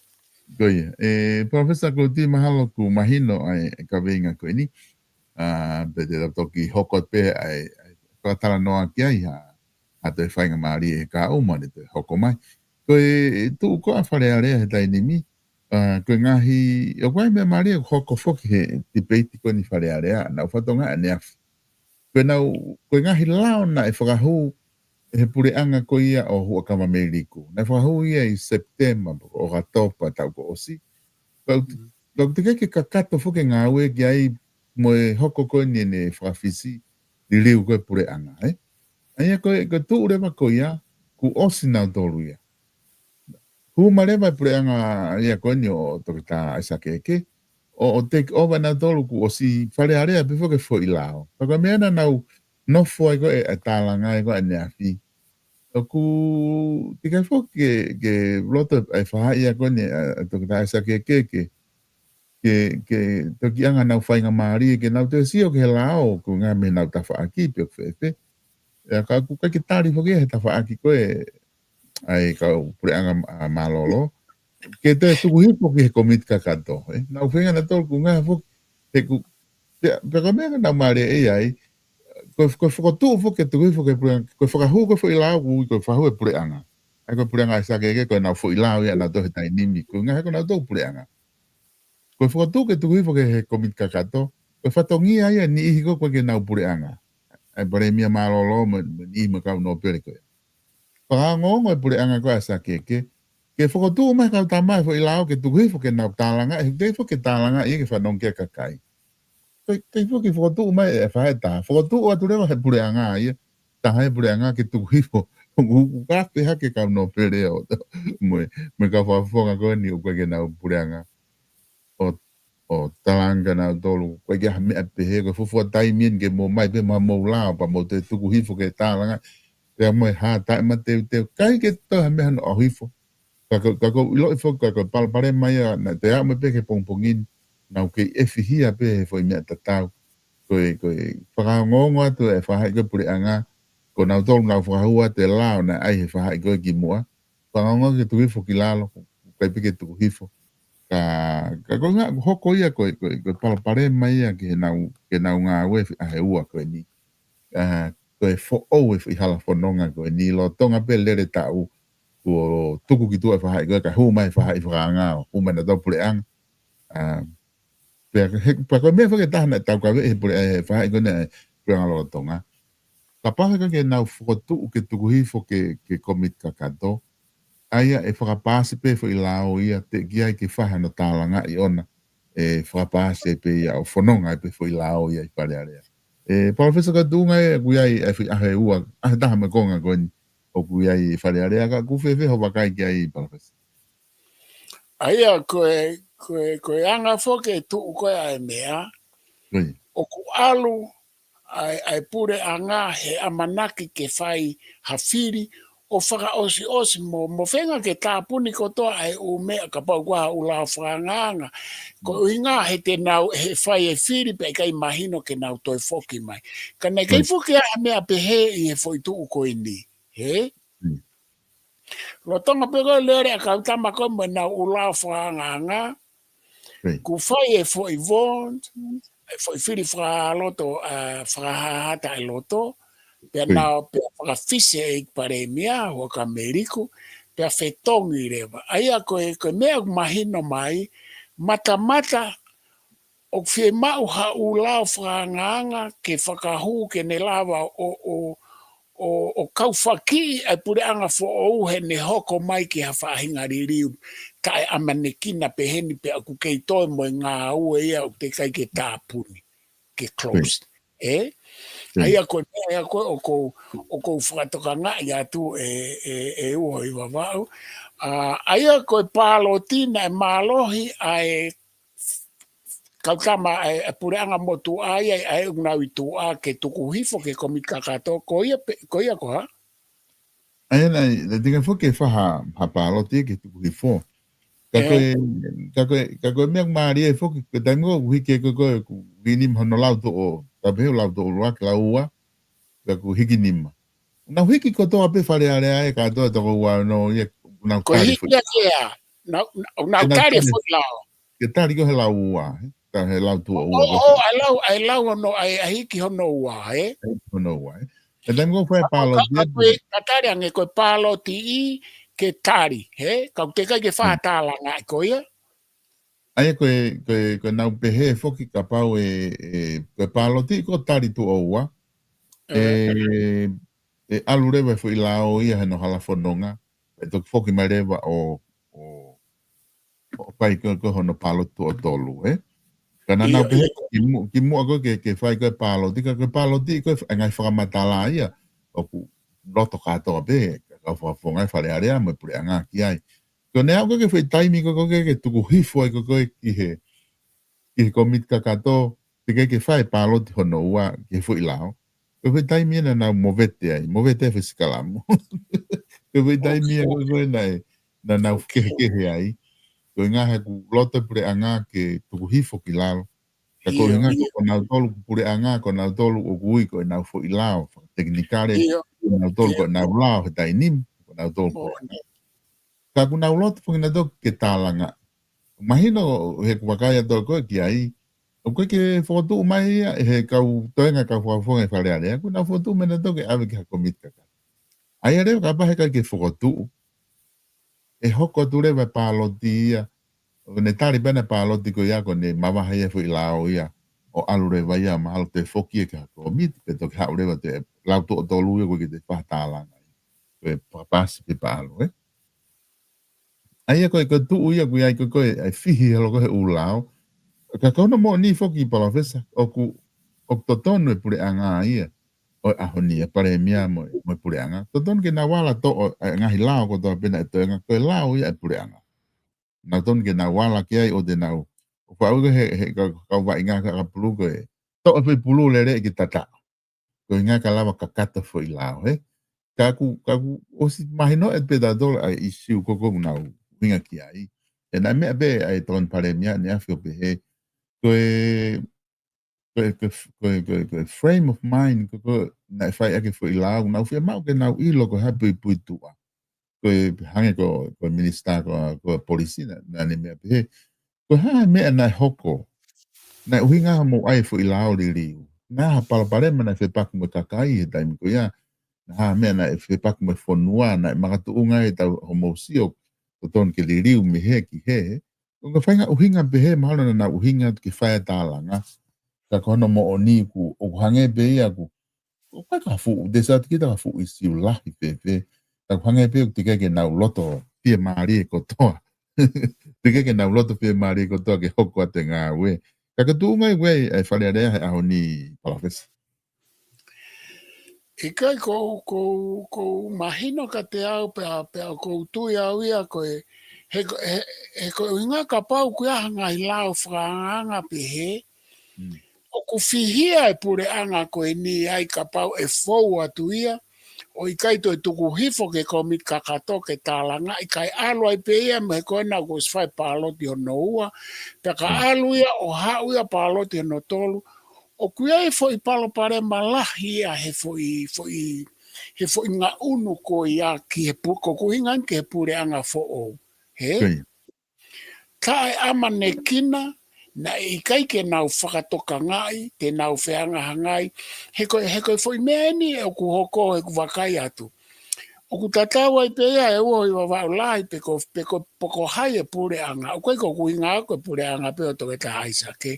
Ko ia. ʻE, Professor Kouti, mahalo ʻoku mahino ʻa e, e kaveinga ko eni. Ā, pea te tau toki hoko pē ʻa e, ʻa e fakatalanoa ki ai ha, ha toe faingamālie ʻe Kahaʻu mo ʻene toe hoko mai. Ko e, e tuʻu ko ē ʻa Fale Alea he taimi ni, ā, ko e ngaahi, ʻoku ʻi ai e meʻa mālie ʻoku hoko foki he tipeiti ko eni Fale Alea, naʻa ku fakatokangaʻi ʻaneafi. Ko e nau, ko e ngaahi lao naʻe fakahū he puleʻanga ko ia ʻo Huʻakavameiliku. Naʻe fakahū ia ʻi Sepitema, ʻOkatopa taʻu kuo ʻosi. Pea ʻoku, pea ʻoku teʻeki ke kakato foki e ngāue ki ai mo e hoko ko eni ʻene fakafisi liliu ko ē puleʻanga, ē? ʻA ia ko e, ko e tuʻu leva ko ia, kuo ʻosi nautolu ia. Hū mai leva e puleʻanga ia ko eni ʻo Toketā ʻAisake Eke, ʻo, ʻo take over nautolu kuo ʻosi Fale Alea pē foki e foʻi lao. Pea ko e meʻa naʻa nau nofo ai ko ē ʻa e tālanga ai ko ē ʻaneafi. ʻOku teʻeki ai foki ke, ke loto e faʻahi ia ko eni ʻa, ʻa Toketā ʻAisake Eke ke, ke, ke toki ʻoange ʻenau faingamālie ke nau toe sio ki he lao, ko e ngaahi meʻa ʻenau tafaʻaki pe ʻoku fēfē. ʻIa ka ʻoku ʻikai ke tali foki he tafaʻaki ko ē ʻa e kau puleʻanga, ā, mālōlō. Ke toe tuku hifo ki he komiti kakato, ē. Naʻa ku feinga nautolu ʻoku ngaahi foki, he ʻoku, pea, pea ko e meʻa naʻa ku mālieʻia ai, ko e, ko e fokotuʻu foki ke tuku hifo ki he puleʻanga, ko e fakahū ko ē foʻi lao ʻoku, ko e fakahū ʻe he puleʻanga. ʻA ia ko e puleʻanga ʻAisake Eke ko ʻenau foʻi lao ia nautolu he taimi ni, ko e ngaahi ko nautolu puleʻanga. Ko e fokotuʻu ke tuku hifo ki he komiti kakato, Ko e fatongia ia ʻa e niʻihi ko ē ʻoku ʻikai ke nau puleʻanga. ʻA e palēmia mālōlō mo, mo e niʻihi mo e kau nōpele ko ē. Fakaongoongo e puleʻanga ko ē ʻa Sakeke, ke fokotuʻu mai e kau tama ʻi he foʻi lao ke tuku hifo ke nau tālangaʻi, he ʻikai foki ke tālangaʻi ia ke fanongo ki ai e kakai. Ke, ke foki fokotuʻu mai e faʻahi ʻe taha. Fokotuʻu atu leva he puleʻanga ia. Taha e puleʻanga ke tuku hifo. ʻOku, ʻoku ʻikai ke hake kau nōpele ʻo, mo e, mo e kau fakafofonga ko eni ʻoku ʻikai ke nau puleʻanga. ʻO, ʻo tālanga nautolu, ʻoku ʻikai ke ʻi ai ha meʻa pehē, ko e fuofua taimi eni ke mou ō mai pē mo homou lao, pea mou toe tuku hifo ke tālanga. Pea mo e hā taʻemateuteu, ʻikai ke toe ha meʻa hano ʻalu hifo. Ka ko, ka ko e ʻiloʻi foki, ka ko e palopalema ia, naʻe toe aʻu mai pē ki he pongipongi ni, nau kei ʻefihia pē he foʻi meʻa tatau. Ko e, ko e fakaongoongo atu e faʻahi ko ē puleʻanga, ko nautolu nau fakahū atu e lao naʻe ʻai he faʻahi ko ē kimuʻa. Fakaongoongo ke tuku hifo ki lalo, ʻikai pē ke tuku hifo. Ka, ka ko e ʻuhinga, hoko ia ko e, ko e, ko e palopalema ia ke nau, ke nau ngāue fi-, ʻa e ua ko eni. ʻA, ko e foʻou e foʻi hala fononga ko eni lolotonga pē lele taʻu, kuo tuku ki tuʻa e faʻahi ko ē, kae hū mai e faʻahi fakaanga, hū mai nautolu puleʻanga. ʻA, pea he, pea ko e meʻa foki ʻe taha naʻe taukaveʻi he pule-, he faʻahi ko eni ʻa e puleʻanga lolotonga. Kapau he ʻikai ke nau fokotuʻu ke tuku hifo ki he, ki he komiti kakato, ʻa ia ʻe fakapaasi pē foʻi lao ia, teʻeki ai ke fai hano tālangaʻi ʻona, ʻe fakapaasi ai pē ia ʻo fononga ai pē foʻi lao ia ʻi Fale Alea. ʻE, Palōfesa, ko e tuʻunga ē ʻoku ʻi ai e foʻi ʻaho ʻe ua, ʻaho ʻe taha mo e konga ko eni ʻoku ʻi ai ʻi Fale Alea, ka ʻoku fēfē hoʻo vakai ki ai, Palōfesa? ʻA ia ko e, ko e, ko e anga foki e tuʻu ko ē ʻa e meʻa, ʻOi. ʻoku ʻalu ʻa e, ʻa e puleʻanga he ʻamanaki ke fai ha fili ʻo fakaʻosiʻosi mo, mo feinga ke tāpuni kotoa ʻa e ʻū meʻa kapau ʻoku ʻi ai ha ʻū lao fakaangaanga. Ko e ʻuhinga he te nau, he fai e fili pea ʻikai mahino ke nau toe foki mai. Ka naʻe ʻikai ʻOi. foki ʻi ai ha meʻa pehē ʻi he foʻi tuʻu ko eni. Hē? ʻOi. Lolotonga pē ko e lele ʻa e kau tama ko ē mo ʻenau ʻū lao fakaangaanga, ʻOi. kuo fai e foʻi vote, e foʻi fili fakaloto, ʻa, fakahāhā taʻeloto, pea ʻOi. nau, pea fakafisi e ʻEiki Palēmia, Huʻakavameiliku, pea fetongi leva. ʻA ia ko e, ko e meʻa ʻoku mahino mai, matamata ʻoku fiemaʻu ha ʻū lao fakaangaanga ke fakahū ke ne lava ʻo, ʻo, ʻo, ʻo kaufakiʻi ʻa e puleʻanga foʻou heʻene hoko mai ki ha faʻahinga liliu taʻeʻamanekina pehē ni pea ʻoku kei toe mo e ngāue ia ʻoku teʻeki ai ke tāpuni, ke close. ʻE? ʻA ia ko e meʻa ia ko ē ʻoku ou, ʻoku ou fakatokangaʻi atu ʻe, ʻe, ʻe uho ʻi Vavaʻu. ʻA, ʻa ia ko e pāloti naʻe mālohi ʻa e kau tama ʻa e, ʻa e puleʻanga motuʻa ia, ʻa e ʻū nau ʻi tuʻa ke tuku hifo ki he komiti kakato, ko ia pē, ko ia ko hā? ʻA ia naʻe, naʻe teʻeki ai foki ke fai ha, ha pāloti ke tuku hifo. Ka ko e, ka ko e, ka ko e meʻa mālie foki, ko e taimi ko ē ʻoku hiki ko ē, ko ē, ʻoku hiki nima hono lau tuʻo, ka pehē ʻoku lau tuʻo ʻuluaki, lau ua, ka ʻoku hiki nima. Nau hiki kotoa pē Fale Alea ʻe kātoa toko ua no ia, nau Ko e tali hiki foʻi. ake ia, nau, nau, nau Nau tali tali. foʻi lao. Ke tali ko ē he lau ua, he, ka he lau tuʻo ʻO, ua ko ē. ʻo, ʻa e lau, ʻa e lau hono, ʻa e, ʻa e hiki hono ua, ē? Hiki hono ua, ē? He taimi ko ē fai Ka, ka, pāloti ka, ē, ko e, ka tali ange ko e pāloti ʻi ke tali, hē? Ka ʻoku teʻeki ai ke fai ha Mm. tālangaʻi ko ia. ʻA ia ko e, ko e, ko e nau pehē foki kapau ʻe, ʻe, ko e pāloti ko e tali tuʻo ua. ʻE, ʻE, ʻe ʻalu leva e foʻi lao ia he hono hala fononga. ʻE toki foki mai leva ʻo, ʻo, ʻo fai ko ē, ko ē hono pāloti tuʻo tolu, ē? Ka naʻa nau ʻIo, pehē ʻio. kimu-, kimuʻa ko ē ke, ke fai ko ē pāloti, ka ko e pāloti ko ē ʻa e ngaahi fakamatala ia. ʻOku loto kātoa pē, ka, ka fakafofonga ʻa e Fale Alea mo e puleʻanga ki ai. Ko ʻene aʻu ko ē ki he foʻi taimi ko ē, ko ē ke tuku hifo ai ko ē ki he, ki he komiti kakato, teʻeki ai ke fai pāloti hono ua ki he foʻi lao. Ko e foʻi taimi ia naʻa nau movete ai, movete ai e foʻi sikalamu. Ko e foʻi taimi ia ko ē naʻe, naʻa nau kehekehe ai. Ko e ʻuhinga he ʻoku loto e puleʻanga ke tuku hifo ki lalo. Ka ko e ʻIo, ʻuhinga ko ʻIo. ko nautolu ko e puleʻanga, ko nautolu ʻoku ui ko ʻenau foʻi lao fakatekinikale, ʻIo. ko nautolu ko ʻIo. ʻenau lao he taimi ni, ko nautolu ko ʻIo. Ka ʻoku nau loto foki nautolu ke tālanga. Mahino he ʻoku vakai atu ko ē ki ai, ʻoku ʻikai ke fokotuʻu mai ia ʻe he kau toenga kau fakafofonga ʻi Fale Alea, ʻoku nau fokotuʻu mai nautolu ke ʻave ki ha komiti kakato. ʻA ia leva kapau he ʻikai ke fokotuʻu, ʻe hoko atu leva e pāloti ia, ʻo ne tali pē ʻena pāloti ko ia, ko ʻene mavahe ia e foʻi lao ia. ʻo ʻalu leva ia mahalo te foki e ka komiti, pe toki haʻu leva te lau toʻo tolu ia ko e ke te fakatālanga. Ko e fakapasi pe paʻalo, ē. ʻA ia ko e, ko e tuʻu ia ko ia ko e, ko e, ʻai fihi halo ko he ʻū lao. Ka ko hono moʻoni foki palōfesa, ʻoku, ʻoku totonu e puleʻanga ia. ʻO e ʻaho ni, e palēmia mo, mo e puleʻanga. Totonu ke nau ala toʻo, e ngaahi lao kotoa pē naʻe toenga, ko e lao ia e puleʻanga. Nau totonu ke nau ala ki ai ʻo te nau. ʻO faʻu ko he, he, ka, ka vaʻinga ka, ka pulu ko e. Toʻo pē pulu lele ki tata. Ko e ngā ka lava kakato foʻi lao, he? Ka ku, ka ku, ʻosi mahino e pē tautolu ʻa e ʻisiu ko ko nau ʻuhinga ki ai. E naʻe meʻa pē ʻa e tokoni palēmia ne afio pē he. Ko e, ko e, ko e, ko e, ko e, ko e frame of mind, ko ko naʻe fai ake foʻi lao, nau fie maʻu ke nau ʻilo ko ha puipuituʻa. Ko e hangē ko, ko e minisitā ko, ko e polisi na, naʻa ne meʻa pē he. Ko e hā e meʻa naʻe hoko. Naʻe ʻuhinga ha mou ʻai foʻi lao liliu. Naʻe ha palopalema naʻe fepaki mo e kakai he taimi ko ia. Naʻe ha meʻa naʻe fepaki mo e fonua, naʻe makatuʻunga e tau homou sio. Totonu ke liliu mei he ki he. Ko ka fainga ʻuhinga pē he mahalo naʻa nau ʻuhinga ke fai e tālanga. Ka ko hono moʻoni ku, ʻoku hangē pē ia ku. ʻOku ʻikai ka fuʻu, te sa kita ka fuʻu ʻisiu lahi fēfē. Ka ʻoku hangē pē ʻoku teʻeki ke nau loto fiemālie kotoa. Teʻeki ke nau loto fiemālie kotoa ke hoko atu e ngāue. Ka ka tuʻu ngai wei, e Fale Alea he ʻaho ni palōfesa. ʻIkai ko, ko, ko mahino ka te au pea, pea ko tui au ia ko e, he, he, he ko e ʻuhinga kapau ko e ʻa e ngaahi lao fakaangaanga pē he, Mm. ʻoku fihia e puleʻanga ko eni ai kapau ʻe fou atu ia, ʻo ʻikai toe tuku hifo ke komiti kakato ke tālanga, ʻikai ʻalu ai pē ia mei he ko ena ʻoku ʻosi fai pāloti hono ua, pea ka Mm. ʻalu ia ʻo haʻu ia pāloti hono tolu, ʻoku ʻi ai foʻi palopalema lahi ia he foʻi, foʻi, he foʻi ngaʻunu ko ia ki he pu-, ko ʻoku ʻuhinga ki he puleʻanga foʻou. He? Ko ia. Taʻeʻamanekina, naʻe ʻikai ke nau fakatokangaʻi, te nau fehangahangai. He ko e, he ko e foʻi meʻa eni ʻoku hoko he ʻoku vakai atu. ʻOku tatau ai pē ia e uho ʻi Vavaʻu lahi pe ko, pe ko, pe ko hai e puleʻanga. ʻOku ʻikai ko ʻoku ʻuhinga ko e puleʻanga pē ʻo Toketā ʻAisake.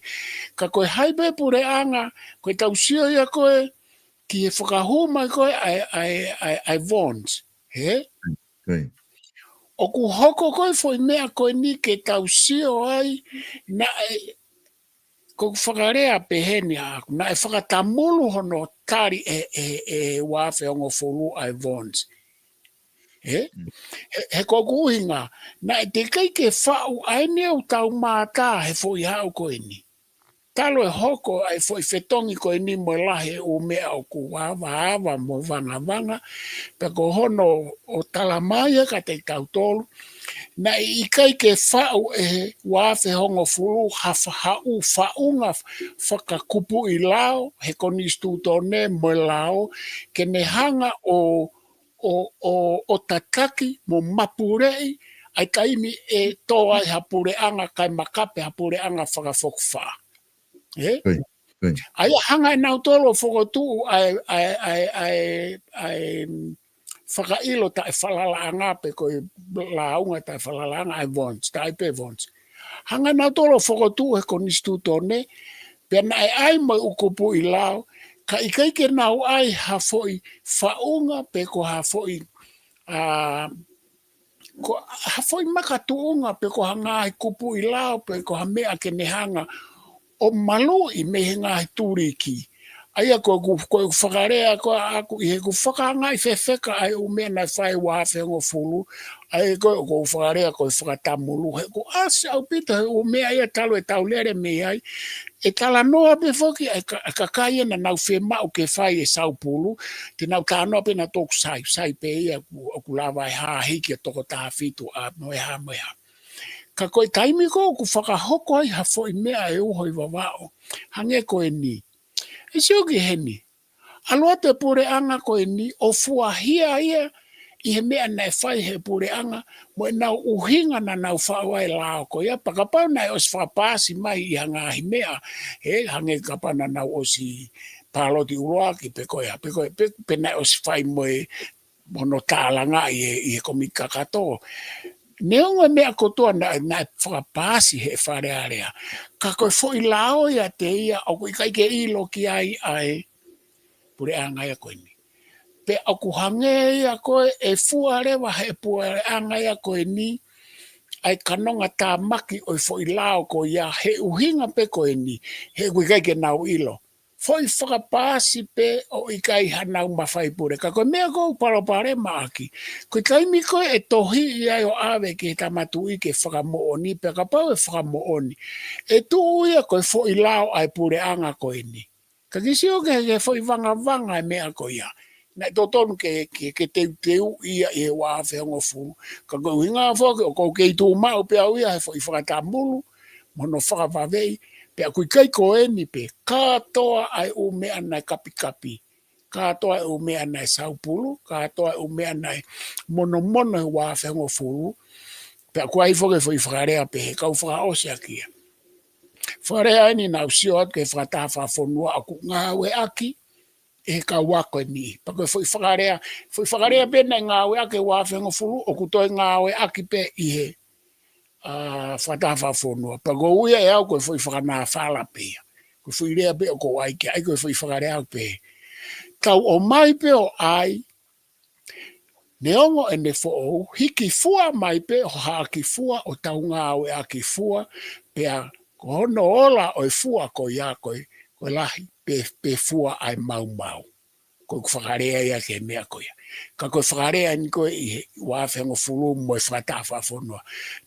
Ka ko e hai pē puleʻanga, ko e tau sio ia ko e, ki he fakahū mai ko e ʻa e, ʻa e, ʻa e, ʻa e Vons. He? Ko ia. ʻOku hoko ko e foʻi meʻa ko eni ke tau sio ai, naʻe, ko ʻeku fakalea pē heni ʻaʻaku, naʻe fakatamulu hono tali e, e, e ua afe hongofulu ʻa e Vons. He? Mm. He, he ko ʻoku ʻuhinga, naʻe teʻeki ke faʻu ʻa eni ʻoku tau mātā he foʻi haʻu ko eni. Talu e hoko ʻa e foʻi fetongi ko eni mo e lahi e ʻū meʻa ʻoku avaava mo vangavanga, pea ko hono ʻo tala mai ia kiate kitautolu, naʻe ʻikai ke faʻu ʻe he ua afe hongofulu ha fa-, ha ʻū faʻunga fakakupuʻi lao, he konisitūtone mo e lao, ke ne hanga ʻo ʻo, ʻo, ʻo tataki mo mapuleʻi, ʻa e taimi ʻe tō ai ha puleʻanga kae makape ha puleʻanga fakafokifā. Ē? Ko ia, ko ia. ʻA ia hanga ʻe nautolu ʻo fokotuʻu ʻa e, ʻa e, ʻa e, ʻa e, ʻa e, mm, fakaʻilo taʻefalalaʻanga pe ko e lāunga taʻefalalaʻanga ʻa e Vons, taʻe pē Vons. Hanga ʻe nautolu ʻo fokotuʻu he konisitūtone, pea naʻe ʻai mo e ʻū kupuʻi lao, ka ʻikai ke nau ʻai ha foʻi faʻunga pe ko ha foʻi, ā, ko ha foʻi makatuʻunga pe ko ha ngaahi kupuʻi lao pe ko ha meʻa ke ne hanga ʻo maluʻi mei he ngaahi tuliki. ʻA ia ko ʻeku, ko ʻeku fakalea ko ʻaʻaku ʻi heʻeku fakaangaʻi fefeka ʻa e ʻū meʻa naʻe fai ua afe hongofulu, ʻa ia ko ʻeku fakalea ko e fakatamulu. He ʻoku ʻasi ʻaupito he ʻū meʻa ia talu e tau lele mei ai. ʻE talanoa pē foki ʻa e ka-, ʻa e kakai ia naʻa nau fiemaʻu ke fai e saupulu, te nau talanoa pē naʻa toku sai, sai pē ia ʻoku, ʻoku lava e hā hiki ʻa e toko taha fitu ʻa mo e hā mo e hā. Ka ko e taimi ko ē ʻoku fakahoko ai ha foʻi meʻa ʻe uho ʻi Vavaʻu, hangē ko eni. ʻE sio ki heni. ʻAlu atu e puleʻanga ko eni ʻo fuahia ia ʻi he meʻa naʻe fai he puleʻanga, mo ʻenau ʻuhinga naʻa nau faʻu ai e lao ko ia, pea kapau naʻe ʻosi fakapaasi mai ʻi ha ngaahi meʻa, he hangē kapau naʻa nau ʻosi pāloti ʻuluaki pe ko e hā, pe ko e, pe, pe naʻe ʻosi fai mo e, mo hono tālanga ʻi he, ʻi he komiti kakato. Neongo e meʻa kotoa naʻe, naʻe fakapaasi he Fale Alea, ka ko e foʻi lao ia te ia ʻoku ʻikai ke ʻilo ki ai ʻa e puleʻanga ia ko eni. Pea ʻoku hangē ia ko ē ʻe fua leva he puleʻanga ia ko eni ʻa e kanonga tāmaki ʻo e foʻi lao ko ia he ʻuhinga pē ko eni, he ʻoku ʻikai ke nau ʻilo. Foʻi fakapaasi pē ʻo ʻikai hanau mafai pule. Ka ko e meʻa ʻoku ou palopalemaʻaki, ko e taimi ko ē ʻe tohiʻi ai ʻo ʻave ki he Tama Tuʻi ke fakamoʻoni, pea kapau ʻe fakamoʻoni, ʻe tuʻu ia ko e foʻi lao ʻa e puleʻanga ko eni. Ka ke sio ki he, ki he foʻi vangavanga e meʻa ko ia. Naʻe totonu ke, ke, ke teuteuʻi ia ʻi he ua afe hongofulu. Ka ko e ʻuhinga foki ʻoku ou kei tuʻu maʻu pē au ia he foʻi fakatamulu mo hono fakavaveʻi, pea ʻoku ʻikai ko eni pē, kātoa ʻa e ʻū meʻa naʻe kapikapi, kātoa ʻa e ʻū meʻa naʻe saupulu, kātoa ʻa e ʻū meʻa naʻe monomono he ua afe hongofulu, pea ʻoku ʻi ai foki e foʻi fakalea pē he kau fakaʻosi ʻaki ia. Fakalea eni naʻa ku sio atu ki he fakataha fakafonua ʻoku ngāueʻaki ʻe he kau ako eni. Pea ko e foʻi fakalea, foʻi fakalea pē naʻe ngāueʻaki he ua afe hongofulu, ʻoku toe ngāueʻaki pē ʻi he, ʻa, fakataha fakafonua. Pea ko e ui ia ʻe au ko e foʻi fakanāfala pē ia. Ko e foʻi lea pē ʻoku ou ʻai ki ai, ko e foʻi fakalea pē. Tau ō mai pē ʻo ʻai, neongo ʻene foʻou, hiki fua mai pē ʻo haʻaki fua, ʻo tau ngāueʻaki fua, pea ko hono ola ʻo e fua ko ia ko e, ko e lahi pē, pē fua ʻa e maumau. Ko ʻeku fakalea ia ki he meʻa ko ia. Ka ko e fakalea eni ko ē ʻi he ua afe hongofulu mo e fakataha fakafonua.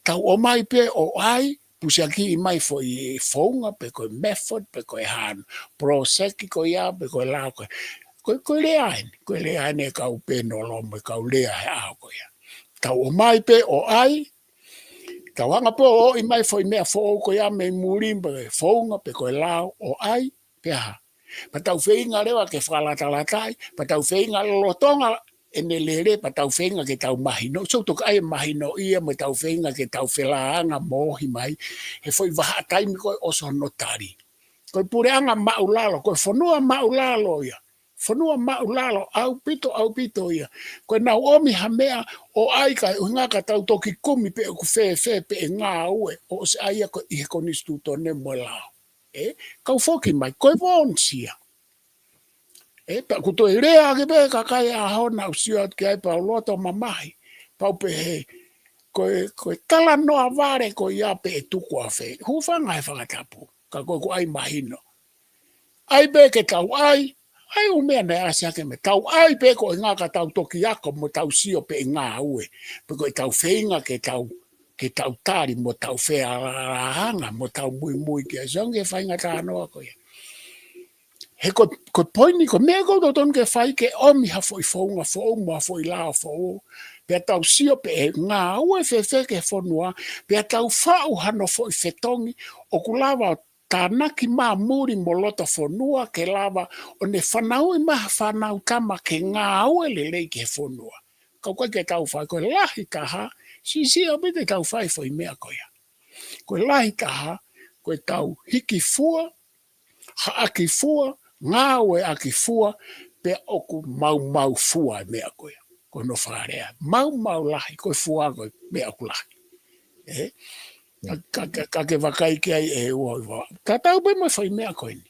Tau ō mai pē ʻo ʻai, pusiakiʻi mai foʻi founga pe ko e method pe ko e hano, poloseki ko ia pe ko e lao ko ia. Ko, ko e lea eni, ko e lea eni e kau pēnolomu, e kau lea he ʻaho ko ia. Tau ō mai pē ʻo ʻai, tau hanga pē ʻo ʻoʻi mai foʻi meʻa foʻou ko ia mei muli pe ko e founga pe ko e lao ʻo ʻai, pea hā. Pea tau feinga leva ke fakalatalataʻi, pea tau feinga lolotonga ʻene lele, pea tau feinga ke tau mahino. So toki ʻai e mahino ia mo tau feinga ke tau felāanga mo ohi mai he foʻi vahaʻa taimi ko ē ʻosi hono tali. Ko e puleʻanga māʻulalo, ko e fonua māʻulalo ia. Fonua māʻulalo, ʻaupito, ʻaupito ia. Ko ʻenau ʻomi ha meʻa ʻo ʻai kae ʻuhinga ka tau toki kumi pe ʻoku fēfē pe ʻe ngāue, ʻosi ʻai ia ko ē ʻi he konisitūtone mo e lao. ʻE, kau foki mai, ko e vāonisia. ʻE, pea ʻoku toe lea ake pē kakai ʻaho naʻa ku sio atu ki ai pea u loto mamahi. Pea u pehē, ko e, ko e talanoa vale ko ia pē ʻe tuku ʻafē. Hūfanga he fakatapu, ka ko ʻeku ʻai mahino. ʻAi pē ke tau ʻai, ʻai ʻū meʻa naʻe ʻasi ake mei, tau ʻai pē ko e ʻuhinga ka tau toki ako mo tau sio pe ʻe ngāue. Pe ko ʻetau feinga ke tau, ke tau tali mo tau felāanga mo tau muimui ki ai. So ange faʻahinga talanoa ko ia. He ko, ko e poini, ko e meʻa ʻoku totonu ke fai ke ʻomi ha foʻi founga foʻou mo ha foʻi lao foʻou. Pea tau sio pe ʻe ngāue fēfē ki he fonua, pea tau faʻu hano foʻi fetongi ʻoku lava ʻo tānaki mai muli mo loto fonua ke lava ʻo ne fanauʻi mai ha fānau tama ke ngāue lelei ki he fonua. Ka ʻoku ʻikai ke tau fai, ko e lahi taha, siʻisiʻi ʻaupito ʻetau fai foʻi meʻa ko ia. Ko e lahi taha, ko ʻetau hiki fua, haʻaki fua, ngāueʻaki fua, pea ʻoku maumau fua e meʻa ko ia. Ko hono fakalea. Maumau lahi, ko e fua ko e meʻa ʻoku lahi. ʻE? Ka, ka, ka, ka ke vakai ki ai ʻe ua, ua. Tatau pē mo e foʻi meʻa ko eni.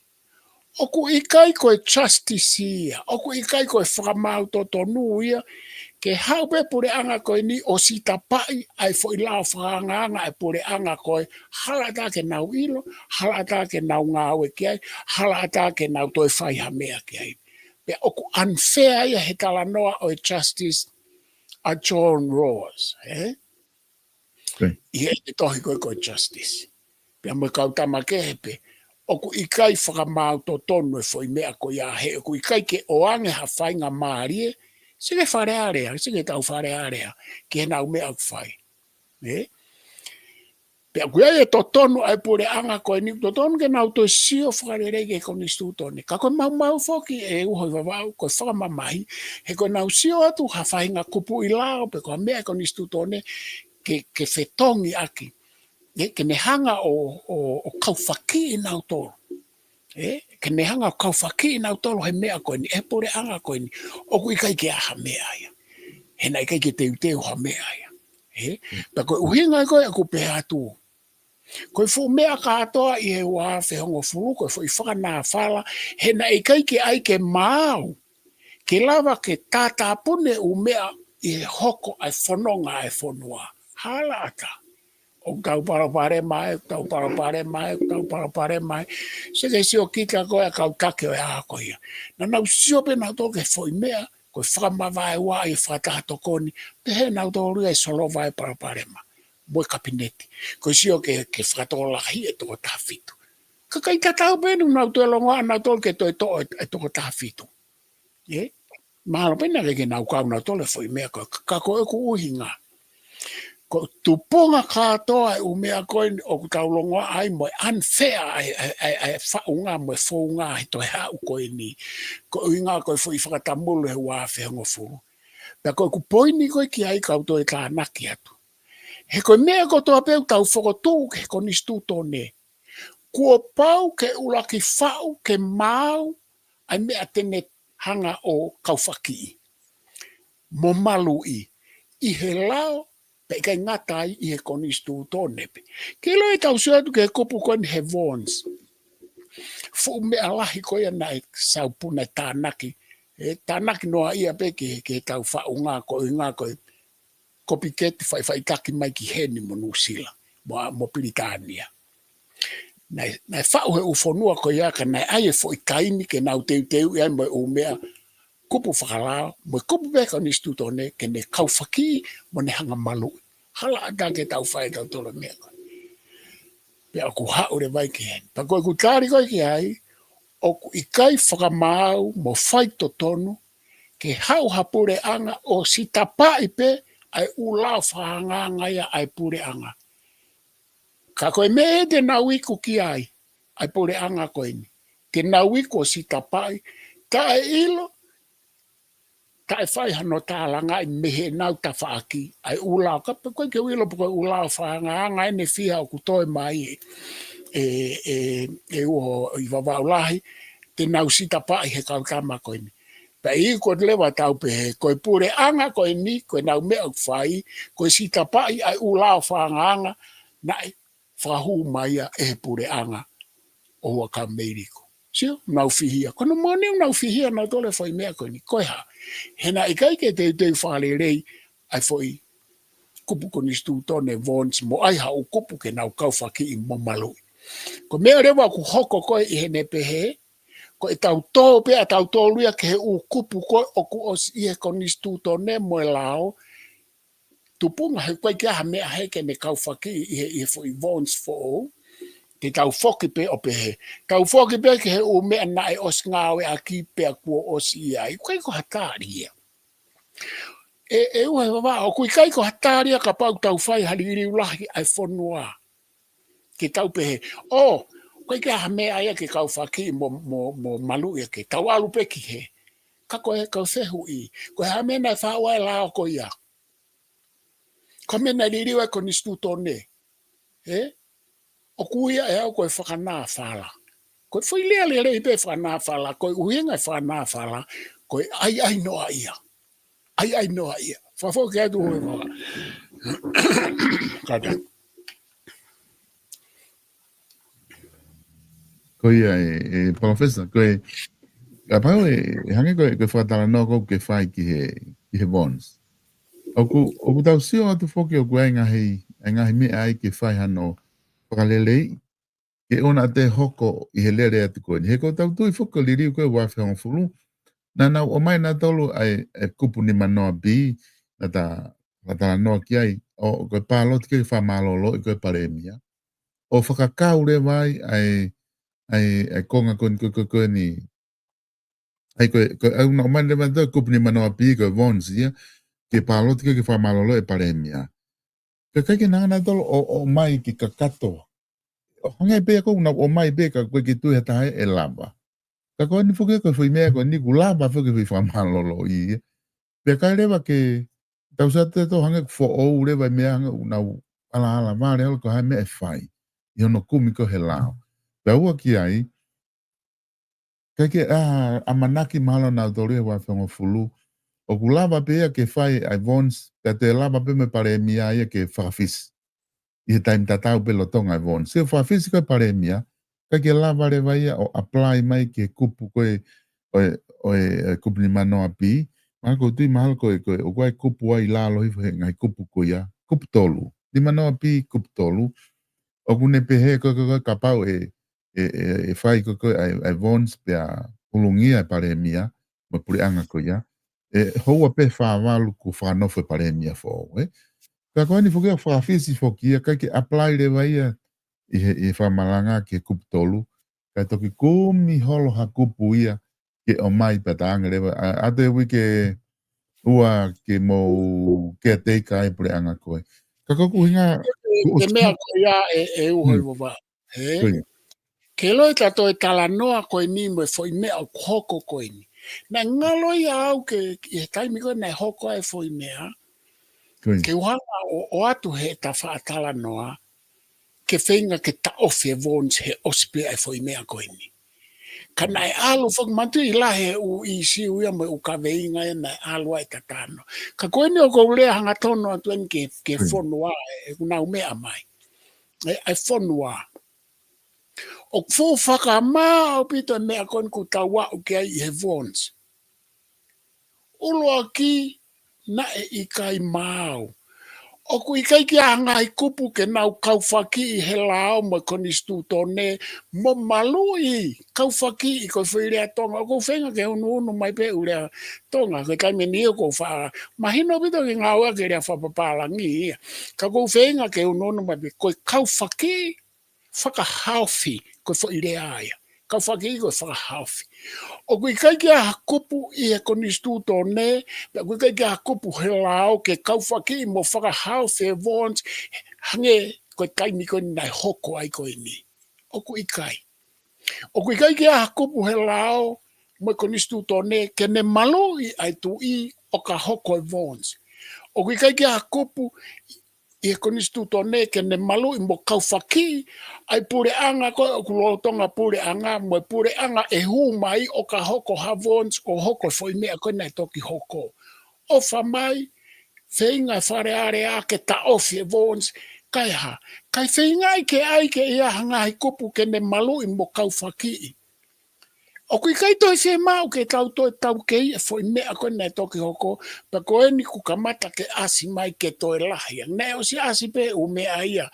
ʻOku ʻikai ko e justice ia, ʻoku ʻikai ko e fakamaau totonu ia, ke haʻu pē puleʻanga ko eni ʻo sitapaʻi ʻa e foʻi lao fakaangaanga ʻa e puleʻanga ko ē, hala ʻatā ke nau ʻilo, hala ʻatā ke nau ngāue ki ai, hala ʻatā ke nau toe fai ha meʻa ki ai. Pea ʻoku unfair ia he talanoa ʻo e Justice ʻa John Rawls, ē? ʻI heʻene tohi ko ē ko e Justice. Pea mo e kau tama kehe pē, ʻoku ʻikai fakamaau totonu e foʻi meʻa ko ia he ʻoku ʻikai ke ʻoange ha faingamālie, sio ki he Fale Alea, sio ki heʻetau Fale Alea, ki heʻenau meʻa ʻoku fai. Ē? Pea ʻoku ʻi ai e totonu ʻa e puleʻanga ko eni, totonu ke nau toe sio fakalelei ki he konisitūtone. Ka ko e maumau foki ʻe Uho ʻi Vavaʻu, ko e fakamamahi, he ko ʻenau sio atu ha faʻahinga kupuʻi lao, pe ko ha meʻa ʻi he konisitūtone, ke, ke fetongi ʻaki. ʻE, ke ne hanga ʻo, ʻo, ʻo kaufakiʻi nautolu. ʻE, ke ne hanga ʻo kaufakiʻi nautolu he meʻa ko eni, he puleʻanga ko eni, ʻoku ʻikai ke ʻi ai ha meʻa ia. He naʻe ʻikai ke teuteu ha meʻa ia. ʻE? Pea ko e ʻuhinga ko ē ʻoku pehē atu, ko e fuʻu meʻa kātoa ʻi he ua afe hongofulu, ko e foʻi fakanāfala, he naʻe ʻikai ke ʻai ke maau, ke lava ke tātāpuni e ʻū meʻa ʻi he hoko ʻa e fononga ʻa e fonua. Hala ʻatā. ʻOku tau palopalema ai, ʻoku tau palopalema ai, ʻoku tau palopalema ai. Sio ki he sio kita ko ē ʻa e kau taki ʻo e ʻaho ko ia. Naʻa nau sio pē nautolu ki he foʻi meʻa, ko e fakamavaeua ʻi he fakataha tokoni, pehē nautolu ia ʻe solova e palopalema mo e kapineti. Ko e sio ki he, ki he fakatokolahi e toko taha fitu. Ka ʻikai tatau pē ʻenau toe longoaʻa nautolu ke toe toʻo e, e toko taha fitu. ʻE? Mahalo pē naʻe ʻikai ke nau kau nautolu he foʻi meʻa ko ē, ka, ka ko ʻeku ʻuhinga. Ko e tupunga kātoa e ʻū meʻa ko eni ʻoku tau longoaʻa ai mo e unfair ʻa e, ʻa e, ʻa e, ʻa e faʻunga mo e founga he toe haʻu ko eni. Ko e ʻuhinga ko e foʻi fakatamulu he ua afe hongofulu. Pea ko ʻeku poini ko ē ki ai kau toe tānaki atu. He ko e meʻa kotoa pē ʻoku tau fokotuʻu ki he konisitūtone, kuo pau ke ʻuluaki faʻu ke maau ʻa e meʻa te ne hanga ʻo kaufakiʻi mo maluʻi ʻi he lao, pea ʻikai ngata ai ʻi he konisitūtone pē. Ke ʻilo ʻetau sio atu ki he kupu ko eni he Vaughan's. Fuʻu meʻa lahi ko ia naʻe saupuna e tānaki, e tānaki noaʻia pē ki he, ki heʻetau faʻunga ko e ʻuhinga ko e kopiketi faʻifaʻitaki mai ki heni mo Nuʻusila, mo, mo Pilitānia. Naʻe, naʻe faʻu he ʻū fonua ko ia ka naʻe ʻai e foʻi taimi ke nau teuteuʻi ai mo e ʻū meʻa kupu fakalao, mo e kupu pē konisitūtone ke ne kaufakiʻi mo ne hanga maluʻi. Hala ʻatā ke tau fai ʻetau tolo meʻa ko ē. Pea ʻoku haʻu leva ai ki heni. Pea ko ʻeku tali ko ē ki ai, ʻoku ʻikai fakamaau mo faitotonu ke haʻu ha puleʻanga ʻo sitapaʻi pē ʻa e ʻū lao fakaangaanga ia ʻa e puleʻanga. Ka ko e meʻa ē te nau iku ki ai, ʻa e puleʻanga ko eni. Te nau iku ʻo sitapaʻi, taʻeʻilo, taʻe fai hano tālangaʻi mei heʻenau tafaʻaki ʻa e ʻū lao, ka pē ko ē ke u ʻilo pe ko e ʻū lao fakaangaanga eni fiha ʻoku toe mai ʻe, ʻe, ʻe, ʻe uho ʻi Vavaʻu Lahi, te nau sitapaʻi he kau tama ko eni. Pea ʻi ko leva tau pehē, ko e puleʻanga ko eni, ko ʻenau meʻa ʻoku fai, ko e sitapaʻi ʻa e ʻū lao fakaangaanga, naʻe fakahū mai ia ʻe he puleʻanga ʻo Huʻakavameiliku. Sio, nau fihia. Ko hono moʻoni nau fihia nautolu he foʻi meʻa ko eni. Ko e hā? He naʻe ʻikai ke teuteu fakalelei ʻa e foʻi kupu konisitūtone Vaughan's mo ʻai ha ʻū kupu ke nau kaufakiʻi mo maluʻi. Ko e meʻa leva ʻoku hoko ko ē ʻi heʻene pehē, ko ʻetau tō pē ʻa tautolu ia ki he ʻū kupu ko ē ʻoku ʻosi ʻi he konisitūtone mo e lao, tupunga he ʻikai ke ʻi ai ha meʻa hē ke ne kaufakiʻi ʻi he, ʻi he foʻi Vaughan's foʻou, te tau foki pē ʻo pehē. Tau foki pē ki he ʻū meʻa naʻe ʻosi ngāueʻaki pea kuo ʻosi ʻi ai. ʻOku ʻikai ko ha tali ia. ʻE, ʻe uho ʻe Vavaʻu, ʻoku ʻikai ko ha tali ia kapau tau fai ha liliu lahi ʻa e fonua. Ke tau pehē, ʻō, ʻoku ʻikai ke ʻi ai ha meʻa ia ke kaufakiʻi mo, mo, mo maluʻi ʻaki, tau ʻalu pē ki hē. Ka ko e kau fehuʻi, ko e hā e meʻa naʻe faʻu ai e lao ko ia? Ko e meʻa naʻe liliu ai e konisitūtone. Ē? ʻOku ui ia ʻe au ko e fakanāfala. Ko e foʻi lea lelei pē fakanāfala, ko e ʻuhinga e fakanāfala, ko e ʻaiʻainoaʻia. ʻAiʻainoaʻia. Fakafoki atu ʻe Vavaʻu. Kātaki. Ko ia ē, ē, Palōfesa, ko e, kapau ē, ʻe hangē ko e, ko e fakatalanoa ko ē ke fai ki he, ki he Vaughan's. ʻOku, ʻoku tau sio atu foki ʻoku ʻi ai e ngaahi, ʻi ai e ngaahi meʻa ai ke fai hano fakaleleiʻi, ke ʻoua naʻa toe hoko ʻi he lele atu ko eni. He ko ʻetau tui foki ko e liliu ko ē ua afe hongofulu, naʻa nau ʻomai nautolu ʻa e, e kupu nimanoa B, naʻa ta, ta talanoa ki ai, ʻo ko e pāloti ke fakamālōlōʻi ko ē e palēmia. ʻO fakakau leva ai ʻa e, ʻa e, ʻa e konga ko eni, ko, ko, ko eni. ʻA ia ko e, ko e, ʻa ia naʻe ʻomai leva nautolu e kupu nimanoa B ko e Vaughan's ia, ke pāloti ke, ke fakamālōlōʻi e palēmia. Ka ʻikai ke nau hanga nautolu ʻo, ʻo ʻomai ke kakato. ʻO hangē pē ia ko ē naʻa nau ʻomai pē ka ʻoku ʻikai ke tui ha taha ʻe lava. Ka ko eni foki ko e foʻi meʻa ko eni ʻoku lava foki e foʻi fakamālōlōʻi ia. Pea ʻikai leva ke tau sio atu ʻo hangē ʻoku foʻou leva e meʻa hangē ʻoku nau ʻalaʻala vale ʻalu ko e hā e meʻa ʻe fai ʻi hono kumi ko ē he lao. Pea ua ki ai, ʻikai ke, ʻa, ʻamanaki mahalo nautolu ʻi he ua afe hongofulu, ʻoku lava pē ia ke fai ʻa e Vaughan's, pea toe lava pē mo e palēmia ia ke fakafisi. ʻI he taimi tatau pē lolotonga e Vaughan's. Sio, fakafisi ko e palēmia, ʻikai ke lava leva ia ʻo apply mai ki he kupu ko ē, ʻo e, ʻo e, ʻo e kupu nimanoa B, mahalo ʻoku ou tui mahalo ko e, ko e, ʻoku ʻi ai e kupu ʻi lalo hifo he ngaahi kupu ko ia, kupu tolu. Nimanoa B, kupu tolu. ʻOku ne pehē ko e, ko e, ko e kapau ʻe, ʻe, ʻe, ʻe fai ko e, ko e, ʻa e, ʻa e Vaughan's pea hulungia e palēmia, mo e puleʻanga ko ia, ʻe houa pē fā valu kuo fakanofo e palēmia foʻou, ē? Ka ko eni foki ʻoku fakafisi foki ia, ʻikai ke apply leva ia ʻi he, ʻi he fakamalanga ki he kupu tolu, kae toki kumi holo ha kupu ia ke ʻomai pea talaange leva, ʻa, ʻa e uike ua ke mou caretaker ai puleʻanga ko ē. Ka ko e ʻuhinga, Ko e, ko e meʻa ko ia ē, ē Uho Hmm. ʻi Vavaʻu. Ē? Ko ia. Ke loi ka toe talanoa ko eni mo e foʻi meʻa ʻoku hoko ko eni. Naʻe ngalo ia au ke, ʻi he taimi ko ē naʻe hoko ai e foʻi meʻa, Ko ia. ke u hanga ʻo, ʻoatu heʻeta faʻa talanoa, ke feinga ke taʻofi e Vaughan's he ʻosi pē ʻa e foʻi meʻa ko eni. Ka naʻe ʻalu foki, manatuʻi lahi e ʻū ʻīsiu ia mo e ʻū kaveinga ia naʻe ʻalu ai ʻeta talanoa. Ka ko eni ʻoku ou lea hangatonu atu eni ki he, ki he Hmm. fonua, ē, ʻoku nau meʻa mai. ʻE, ʻa e fonua. ʻOku fuʻu fakamā ʻaupito e meʻa ko eni ʻoku tau aʻu ki ai ʻi he Vaughan's. ʻUluaki, naʻe ʻikai maau. ʻOku ʻikai ke ʻi ai ha ngaahi kupu ke nau kaufakiʻi he lao mo e konisitūtone mo maluʻi, kaufakiʻi ko e foʻi lea Tonga. ʻOku ou feinga ke unuunu mai pē ʻū lea Tonga, ko e taimi ni ʻoku ou faʻa mahino ʻaupito ke ngāueʻaki e lea fakapapālangi ia. Ka ʻoku ou feinga ke unuunu mai pē ko e kaufakiʻi, fakahaofi, ko e foʻi lea ia. Kaufakiʻi ko e fakahaofi. ʻOku ʻikai ke ʻi ai ha kupu ʻi he konisitūtone, pea ʻoku ʻikai ke ʻi ai ha kupu he lao ke kaufakiʻi mo fakahaofi e Vaughan's, hangē ko e taimi ko eni naʻe hoko ai ko eni. ʻOku ʻikai. ʻOku ʻikai ke ʻi ai ha kupu he lao mo e konisitūtone ke ne maluʻi ʻa e tuʻi ʻo ka hoko e Vaughan's. ʻOku ʻikai ke ʻi ai ha kupu ʻi he konisitūtone ke ne maluʻi mo kaufakiʻi ʻa e puleʻanga ko ē ʻoku lolotonga puleʻanga mo e puleʻanga ʻe hū mai ʻo ka hoko ha Vaughan's ʻo hoko e foʻi meʻa ko ē naʻe toki hoko. ʻOfa mai, feinga e Fale Alea ke taʻofi e Vaughan's, kae hā, kae feingaʻi ke ʻai ke ʻi ai ha ngaahi kupu ke ne maluʻi mo kaufakiʻi. ʻOku ʻikai toe fiemaʻu ke tau toe taukei e foʻi meʻa ko ē naʻe toki hoko, pea ko eni kuo kamata ke ʻasi mai ke toe lahi ange. Naʻe ʻosi ʻasi pē ʻū meʻa ia,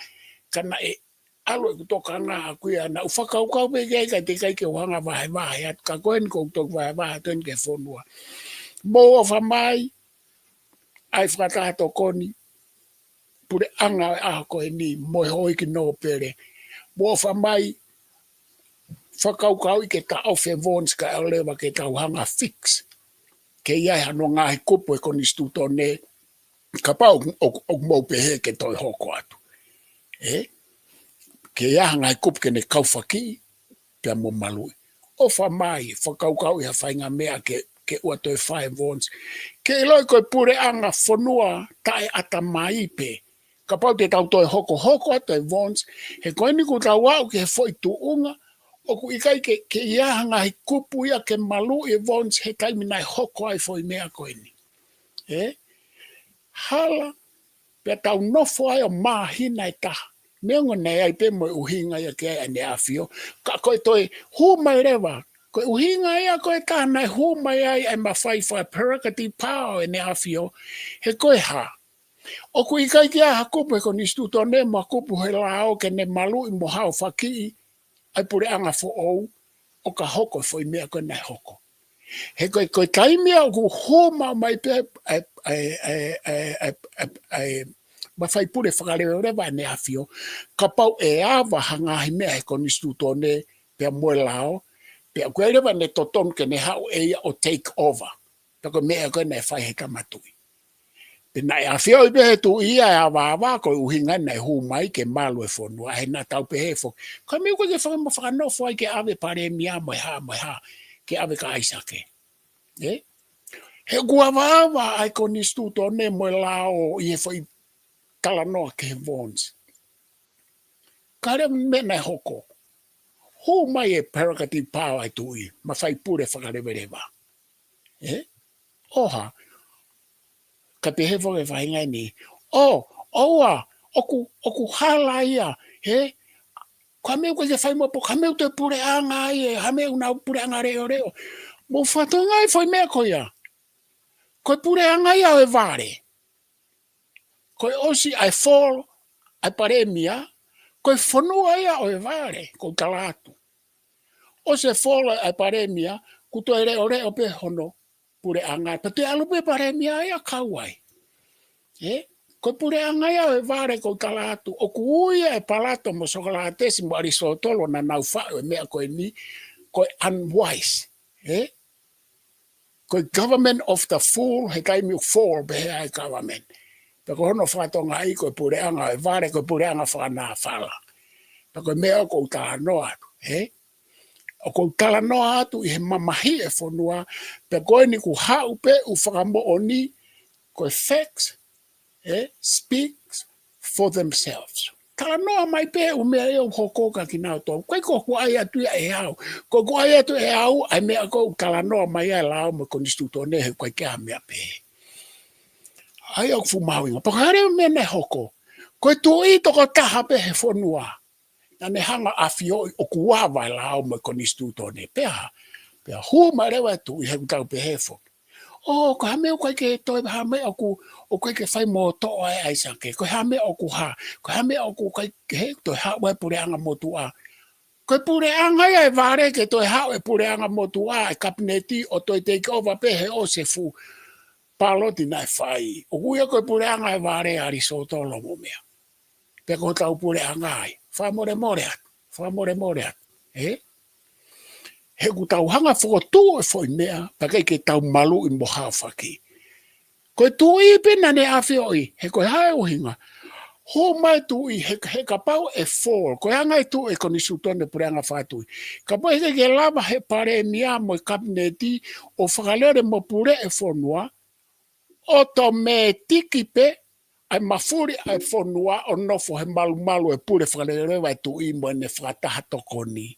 ka naʻe ʻalu ʻeku tokanga ʻaʻaku ia, naʻá ku fakakaukau pē ki ai kae teʻeki ai ke u hanga vahevahe atu, ka ko eni ʻoku ou toki vahevahe atu eni ki he fonua. Mou ʻofa mai, ʻai fakataha tokoni, puleʻanga ʻo e ʻaho ko eni mo e houʻeiki nōpele. Mou ʻofa mai, fakakaukauʻi ke taʻofi e Vaughan's kae ʻoua leva ke tau hanga fix. Ke ʻi ai hano ngaahi kupu he konisitūtone, kapau ʻoku, ʻoku, ʻoku mou pehē ke toe hoko atu. Ē? Ke ʻi ai ha ngaahi kupu ke ne kaufakiʻi, pea mo maluʻi. ʻOfa mai, fakakaukauʻi ha faʻahinga meʻa ke, ke ʻoua toe fai e Vaughan's. Ke ʻiloʻi ko e puleʻanga fonua taʻeʻatamai pē. Kapau te tau toe hokohoko atu e Vaughan's, he ko eni kuo tau aʻu ki he foʻi tuʻunga, ʻoku ʻikai ke, ke ʻi ai ha ngaahi kupu ia ke maluʻi e Vaughan's he taimi naʻe hoko ai e foʻi meʻa ko eni. Ē? Hala, pea tau nofo ai ʻo māhina ʻe taha. Neongo naʻe ʻi ai pē mo e ʻuhinga ia ki ai ʻa ʻEne ʻAfio. Ka ko e toe hū mai leva, ko e ʻuhinga ia ko e taha naʻe hū mai ai ʻa e mafai faka prerogative power ʻo ʻEne ʻAfio. He ko e hā. ʻOku ʻikai ke ʻi ai ha kupu he konisitūtone mo ha kupu he lao ke ne maluʻi mo haofakiʻi ʻa e puleʻanga foʻou ʻo ka hoko e foʻi meʻa ko ē naʻe hoko. He ko e, ko e taimi ia ʻoku hū maʻu mai pē ʻa e, ʻa e, ʻa e, ʻa e, ʻa e, ʻa e, ʻa e, ʻa e mafai pule fakaleveleva ʻa ʻEne ʻAfio, kapau ʻe ava ha ngaahi meʻa he konisitūtone pea mo e lao, pea ʻoku ʻi ai leva ʻene totonu ke ne haʻu ʻe ia ʻo take over. Pea ko e meʻa ko ē naʻe fai he Tama Tuʻi. Pea naʻe ʻafioʻi pē he tuʻi ia ʻe avaava ko e ʻuhinga naʻe hū mai ke malu e fonua, he naʻa tau pehē foki, ko e meʻa ko ē ke faka-, mo fakanofo ai ke ʻave palēmia mo e hā, mo e hā, ke ʻave kia ʻAisake. Ē? He ʻoku avaava ʻa e konisitūtone mo e lao ʻi he foʻi talanoa ki he Vaughan's. Ka ko e meʻa naʻe hoko. Hū mai e prerogative power ʻa e tuʻi, mafai pule fakaleveleva. Ē? ʻOha, Ka pehē foki e faʻahinga ni. ʻO, ʻoua, ʻoku, ʻoku hala ia, he? Ko e hā e meʻa ʻoku ʻikai ke fai mo e po-, ko e hā e meʻa ʻoku toe puleʻanga ai, e hā e meʻa ʻoku nau puleʻanga leʻoleʻo. Mou fakatokangaʻi e foʻi meʻa ko ia. Ko e puleʻanga ia ʻo e vale. Ko e ʻosi ʻa e fall ʻa e palēmia, ko e fonua ia ʻo e vale, ʻoku ou tala atu. ʻOsi e fall ʻa e palēmia, kuo toe leʻoleʻo pē hono puleʻanga, pea toe ʻalu pē palēmia ia ʻo kau ai. Ē? Ko e puleʻanga ia ʻo e vale ʻoku ou tala atu, ʻoku ui ʻe Palato mo Sokolatesi mo ʻAlisitotolo naʻa nau faʻu e meʻa ko eni, ko e unwise. Ē? Ko e government of the fool, he taimi ʻoku fall pē ai e government. Pea ko hono fakatokangaʻi ko e puleʻanga ʻo e vale, ko e puleʻanga fakanāfala. Pea ko e meʻa ʻoku ou talanoa atu, ē? ʻOku ou talanoa atu ʻi he mamahiʻi e fonua, pea ko eni kuo haʻu pē ʻū fakamoʻoni, ko e facts, ē, speaks for themselves. Talanoa mai pē ʻū meʻa ia ʻoku hoko kia kinautolu. ʻOku ʻikai ko ʻeku ʻai atu ia ʻe au. Ko ʻeku ʻai atu ʻe au, ʻa e meʻa ʻoku talanoa mai ai e lao mo e konisitūtone, he ʻoku ʻikai ke ʻi ai ha meʻa pehē. ʻA ia ʻoku fuʻu mahuʻinga. Pea ko e hā leva e meʻa naʻe hoko? Ko e tuʻi tokotaha pē he fonua naʻa ne hanga ʻo ʻafioʻi ʻoku ava e lao mo e konisitūtone. Pea, pea hū mai leva e tuʻi, he ʻoku tau pehē foki, ʻo, ko e hā e meʻa ʻoku ʻikai ke toe, hā e meʻa ʻoku, ʻoku ʻikai ke fai mo toʻo ai ʻa ʻAisake, ko e hā e meʻa ʻoku hā, ko e hā e meʻa ʻoku ʻikai ke, he, toe haʻu ai e puleʻanga motuʻa. Ko e puleʻanga ia ʻo e vale ke toe haʻu e puleʻanga motuʻa, e kapineti ʻo toe take over pē he ʻosi e fuʻu pāloti naʻe fai. ʻOku ui ia ko e puleʻanga ʻo e vale ʻa ʻAlisitotolo mo meʻa. Pea ko hotau puleʻanga ai. Fakamolemole atu. Fakamolemole atu. Ē? He ʻoku tau hanga ʻo fokotuʻu e foʻi meʻa, pea ʻikai ke tau maluʻi mo haofaki. Ko e tuʻi pē naʻa ne ʻafioʻi, he ko e hā e ʻuhinga? Hū mai e tuʻi, he, he kapau ʻe fall, ko e anga e tuʻi e konisitūtone puleʻanga fakatuʻi. Kapau ʻe ʻikai ke lava he palēmia mo e kapineti ʻo fakalele mo pule e fonua, ʻotomētiki pē ʻa e mafuli ʻa e fonua ʻo nofo he malumalu e pule fakaleleva e tuʻi mo ʻene fakataha tokoni.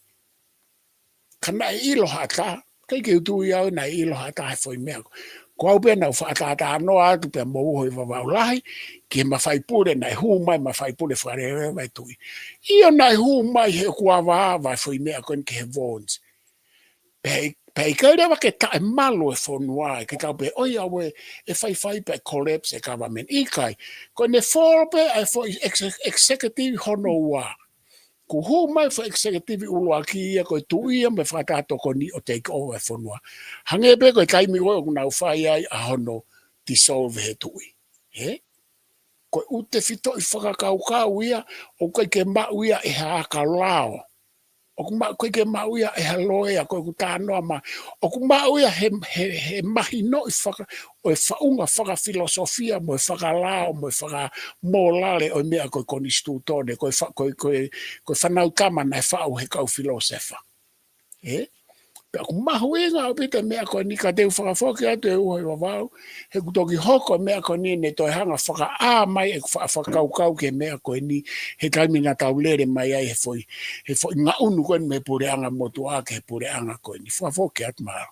Ka naʻe ʻilo ha taha, ʻikai ke u tui au naʻe ʻilo ha taha he foʻi meʻa ko ē. Ko au pē naʻa ku fakatātānoa atu pea mo Uho ʻi Vavaʻu Lahi, ki he mafai pule naʻe hū mai, mafai pule fakaleleva e tuʻi. ʻIo, naʻe hū mai he ʻoku avaava e foʻi meʻa ko eni ki he Vaughan's. Pea, pea ʻikai leva ke taʻemalu e fonua, ke tau pehē, ʻoiauē, ʻe faifai pea collapse e government. ʻIkai, ko ʻene fall pē ʻa e foʻi ex-, executive hono ua. Kuo hū mai e foʻi executive ʻuluaki ia ko e tuʻi ia mo e fakataha tokoni ʻo take over e fonua. Hangē pē ko e taimi ko ē ʻoku nau fai ai ʻa hono dissolve he tuʻi. Ē? Ko e ʻū tefitoʻi fakakaukau ia, ʻoku ʻikai ke maʻu ia ʻe ha aka lao. ʻOku maʻu, ʻikai ke maʻu ia ʻe ha loea, ko ʻeku talanoa mai. ʻOku maʻu ia he, he, he mahinoʻi faka-, ʻo e faʻunga fakafilosofia, mo e fakalao, mo e fakamōlale ʻo e meʻa ko e konisitūtone, ko e fa-, ko e, ko e, ko e fānau tama naʻe faʻu he kau filōsefa. Ē? Pea ʻoku mahuʻinga ʻaupito e meʻa ko eni, ka te u fakafoki atu e Uho ʻi Vavaʻu, he kuo toki hoko e meʻa ko eni, ne toe hanga ʻo fakaʻā mai ʻeku fa-, fakakaukau ki he meʻa ko eni, he taimi naʻa tau lele mai ai he foʻi, he foʻi ngaʻunu ko eni mei he puleʻanga motuʻa ki he puleʻanga ko eni. Fakafoki atu, mālō.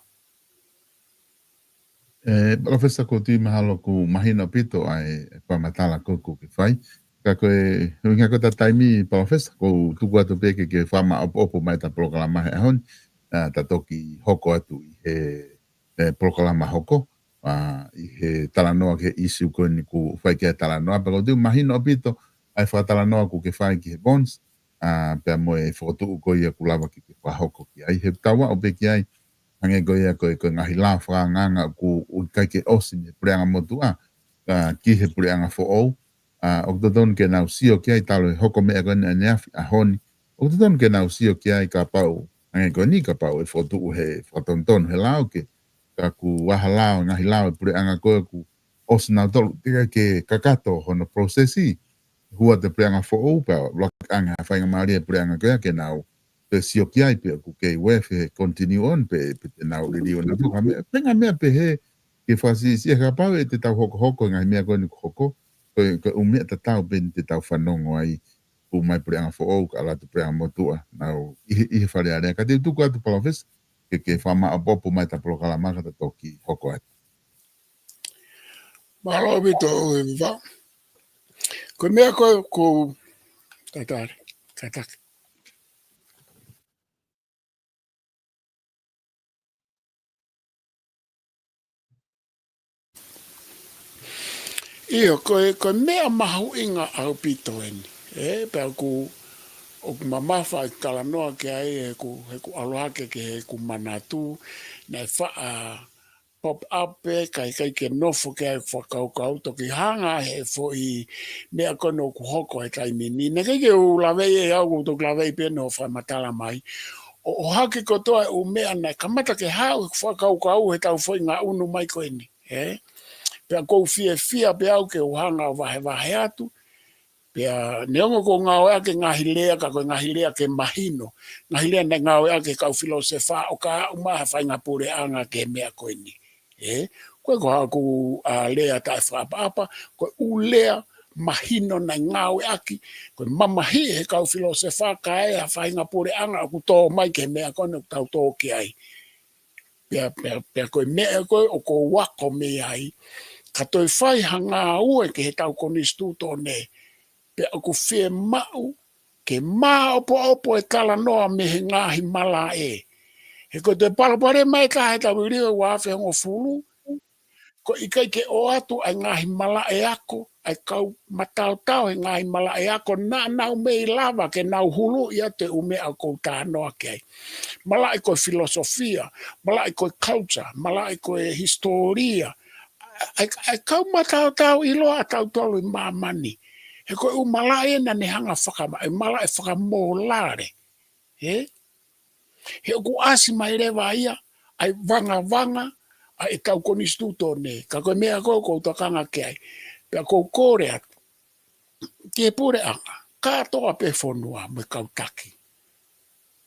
ʻE, Palōfesa, ʻoku ou tui mahalo ʻoku mahino ʻaupito ʻa e, e fakamatala ko ē ʻoku ke fai. Ka ko e, ʻuhinga ko ʻeta taimi, Palōfesa, ʻoku ou tuku atu pē ke ke fakamaʻopoʻopo mai ʻeta polokalama he ʻaho ni, ʻa, ta toki hoko atu ʻi he, e, polokalama hoko, ʻa, ʻi he talanoa ki he ʻīsiu ko eni ʻoku fai ki ai e talanoa, pea ʻoku ou tui mahino ʻaupito ʻa e fakatalanoa ʻoku ke fai ki he Vaughan's, ʻa, pea mo e fokotuʻu ko ia ʻoku lava ke ke fakahoko ki ai. He ʻoku tau aʻu pē ki ai, hangē ko ia ko e, ko e ngaahi lao fakaangaanga ʻoku ʻikai ke ʻosi mei he puleʻanga motuʻa, ʻa, ki he puleʻanga foʻou, ʻa, ʻoku totonu ke nau sio ki ai talu e hoko meʻa ko eni ʻaneafi ʻaho ni. ʻOku totonu ke nau sio ki ai kapau, hangē ko eni kapau ʻe fokotuʻu he fakatonutonu he lao ke, ka kuo ʻi ai ha lao, ngaahi lao e puleʻanga ko ē ʻoku ʻosi nautolu, teʻeki ai ke kakato hono process, hū atu e puleʻanga foʻou, pea ʻuluaki ange ha faingamālie e puleʻanga ko ia ke nau toe sio ki ai pe ʻoku kei worth he continue on pe, pe te nau liliu ʻenautolu. Ngaahi meʻa, pe ngaahi meʻa pehē ke fakasiʻisiʻi, he kapau ʻe te tau hokohoko e ngaahi meʻa ko eni ʻoku hoko, ko e, ko e ʻū meʻa tatau pē eni te tau fanongo ai, hū mai e puleʻanga foʻou, kae ʻalu atu e puleʻanga motuʻa, nau ʻi he, ʻi he Fale Alea. Ka te u tuku atu, Palōfesa, ke ke fakamaʻopoʻopo mai ʻeta polokalama ka ta toki hoko atu. Mālō ʻaupito ʻOhivava. Ko e meʻa ko ē ʻoku ou tatali, tataki. ʻIo, ko e, ko e meʻa mahuʻinga ʻaupito eni. ʻE, pea ʻoku, ʻoku mamafa e talanoa ki ai he ʻeku, he ʻeku ʻalu hake ki heʻeku manatu, naʻe faʻa pop up pē, kae ʻikai ke nofo ki ai e fakakaukau, toki hanga he foʻi meʻa ko eni ʻoku hoko he taimi ni. Naʻe ʻikai ke u laveʻi ʻe au, ʻoku ou toki laveʻi pē ʻene fakamatala mai. ʻO, ʻohake kotoa e ʻū meʻa naʻe kamata ke haʻu he fakakaukau he taʻu foʻi ngaʻunu mai ko eni, ē? Pea ʻoku ou fiefia pē au ke u hanga ʻo vahevahe atu, pea neongo ʻoku ou ngāueʻaki e ngaahi lea, ka ko e ngaahi lea ke mahino, ngaahi lea naʻe ngāueʻaki ʻe he kau filōsefa ʻo ka aʻu mai ha faʻahinga puleʻanga ki he meʻa ko eni. Ē, ko e ko haʻaku, ā, lea taʻefakaʻapaʻapa, ko e ʻū lea mahino naʻe ngāueʻaki, ko e mamahiʻi ʻe he kau filōsefa kae ʻi ai ha faʻahinga puleʻanga ʻoku tō mai ki he meʻa ko eni ʻoku tau tō ki ai. Pea, pea, pea ko e meʻa ko ē ʻoku ou ako mei ai, ka toe fai ha ngāue ki heʻetau konisitūtone, pea ʻoku fiemaʻu ke māʻopoʻopo e talanoa mei he ngaahi malaʻe. He ko e toe palopalema ʻe taha he taʻu ʻe ua afe hongofulu, ko e ʻikai ke ʻoatu ʻa e ngaahi malaʻe ako, ʻa e kau mataotao he ngaahi malaʻe ako naʻa nau mei lava ke nau huluʻi atu e ʻū meʻa ʻoku ou talanoa ki ai. Malaʻe ko e filōsofia, malaʻe ko e culture, malaʻe ko e hisitōlia, ʻa e, ʻa e kau mataotao ʻiloa ʻatautolu ʻi māmani. He ko e ʻū malaʻe naʻa ne hanga fakama-, e malaʻe fakamōlale. Ē? He ʻoku ʻasi mai leva ia ʻa e vangavanga ʻa ʻetau konisitūtone. Ka ko e meʻa ko ē ʻoku ou tokanga ki ai. Pea ʻoku ou kole atu ki he puleʻanga, kātoa pē fonua mo e kau taki.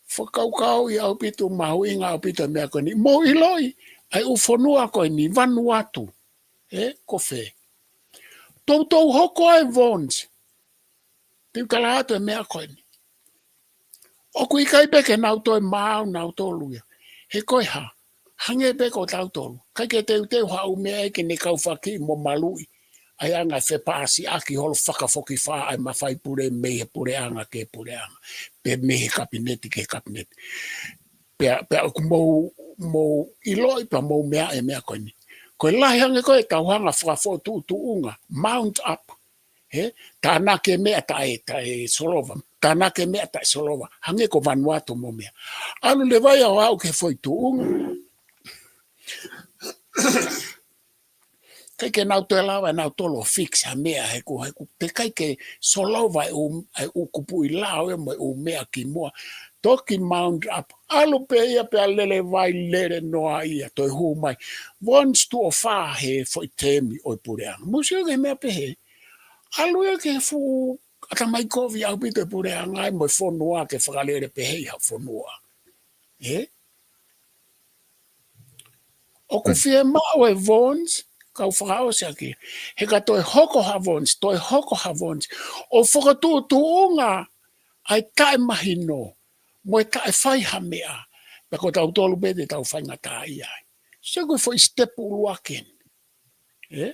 Fakakaukauʻi ʻaupito, mahuʻinga ʻaupito e meʻa ko eni. Mou ʻiloʻi ʻa e ʻū fonua ko eni, Vanuatu. Ē, ko fē? Toutou hoko ai e Vaughan. Te u tala atu e meʻa ko eni. ʻOku ʻikai pē ke nau toe maau nautolu ia. He ko e hā? Hangē pē ko tautolu. ʻIkai ke teuteu ha ʻū meʻa ia ke ne kau faki mo maluʻi ʻa e anga e fepaasiʻaki holo fakafokifā ʻa e mafai pule mei he puleʻanga ki he puleʻanga. Pe mei he kapineti ki he kapineti. Pea, pea ʻoku mou, mou ʻiloʻi pea mou meaʻi e meʻa ko eni. Ko e lahi ange ko ē ʻetau hanga fakafoʻituʻutuʻunga, mount up. Ē? Tānaki e meʻa taʻe, taʻe solova. Tānaki e meʻa taʻe solova. Hangē ko Vanuatu mo e meʻa. ʻAlu leva ia ʻo aʻu ki he foʻi tuʻunga. ʻIkai ke nau toe lava ʻe nautolu ʻo fix ha meʻa he ʻoku, he ʻoku teʻeki ai ke solova e ʻū, e ʻū kupuʻi lao ia mo e ʻū meʻa kimuʻa. Toki mount up. ʻAlu pē ia pea lele vai, lele noa ia, toe hū mai. Vaughan tuʻo fā he foʻi teemi ʻo e puleʻanga. Mou sio ki he meʻa pehē. ʻAlu ia ki he fuʻu ʻatamai kovi ʻaupito e puleʻanga ia mo e fonua ke fakalele pehē ʻi ha fonua. Ē? ʻOku fiemaʻu e Vaughan, kau fakaʻosi ʻaki. He ka toe hoko ha Vaughan, toe hoko ha Vaughan. ʻO fakatuʻutuʻunga ʻa e taʻemahino, mo e taʻefai ha meʻa. Pea ko tautolu pē te tau faingataʻaʻia ai. Sio ko e foʻi step ʻuluaki eni. Ē?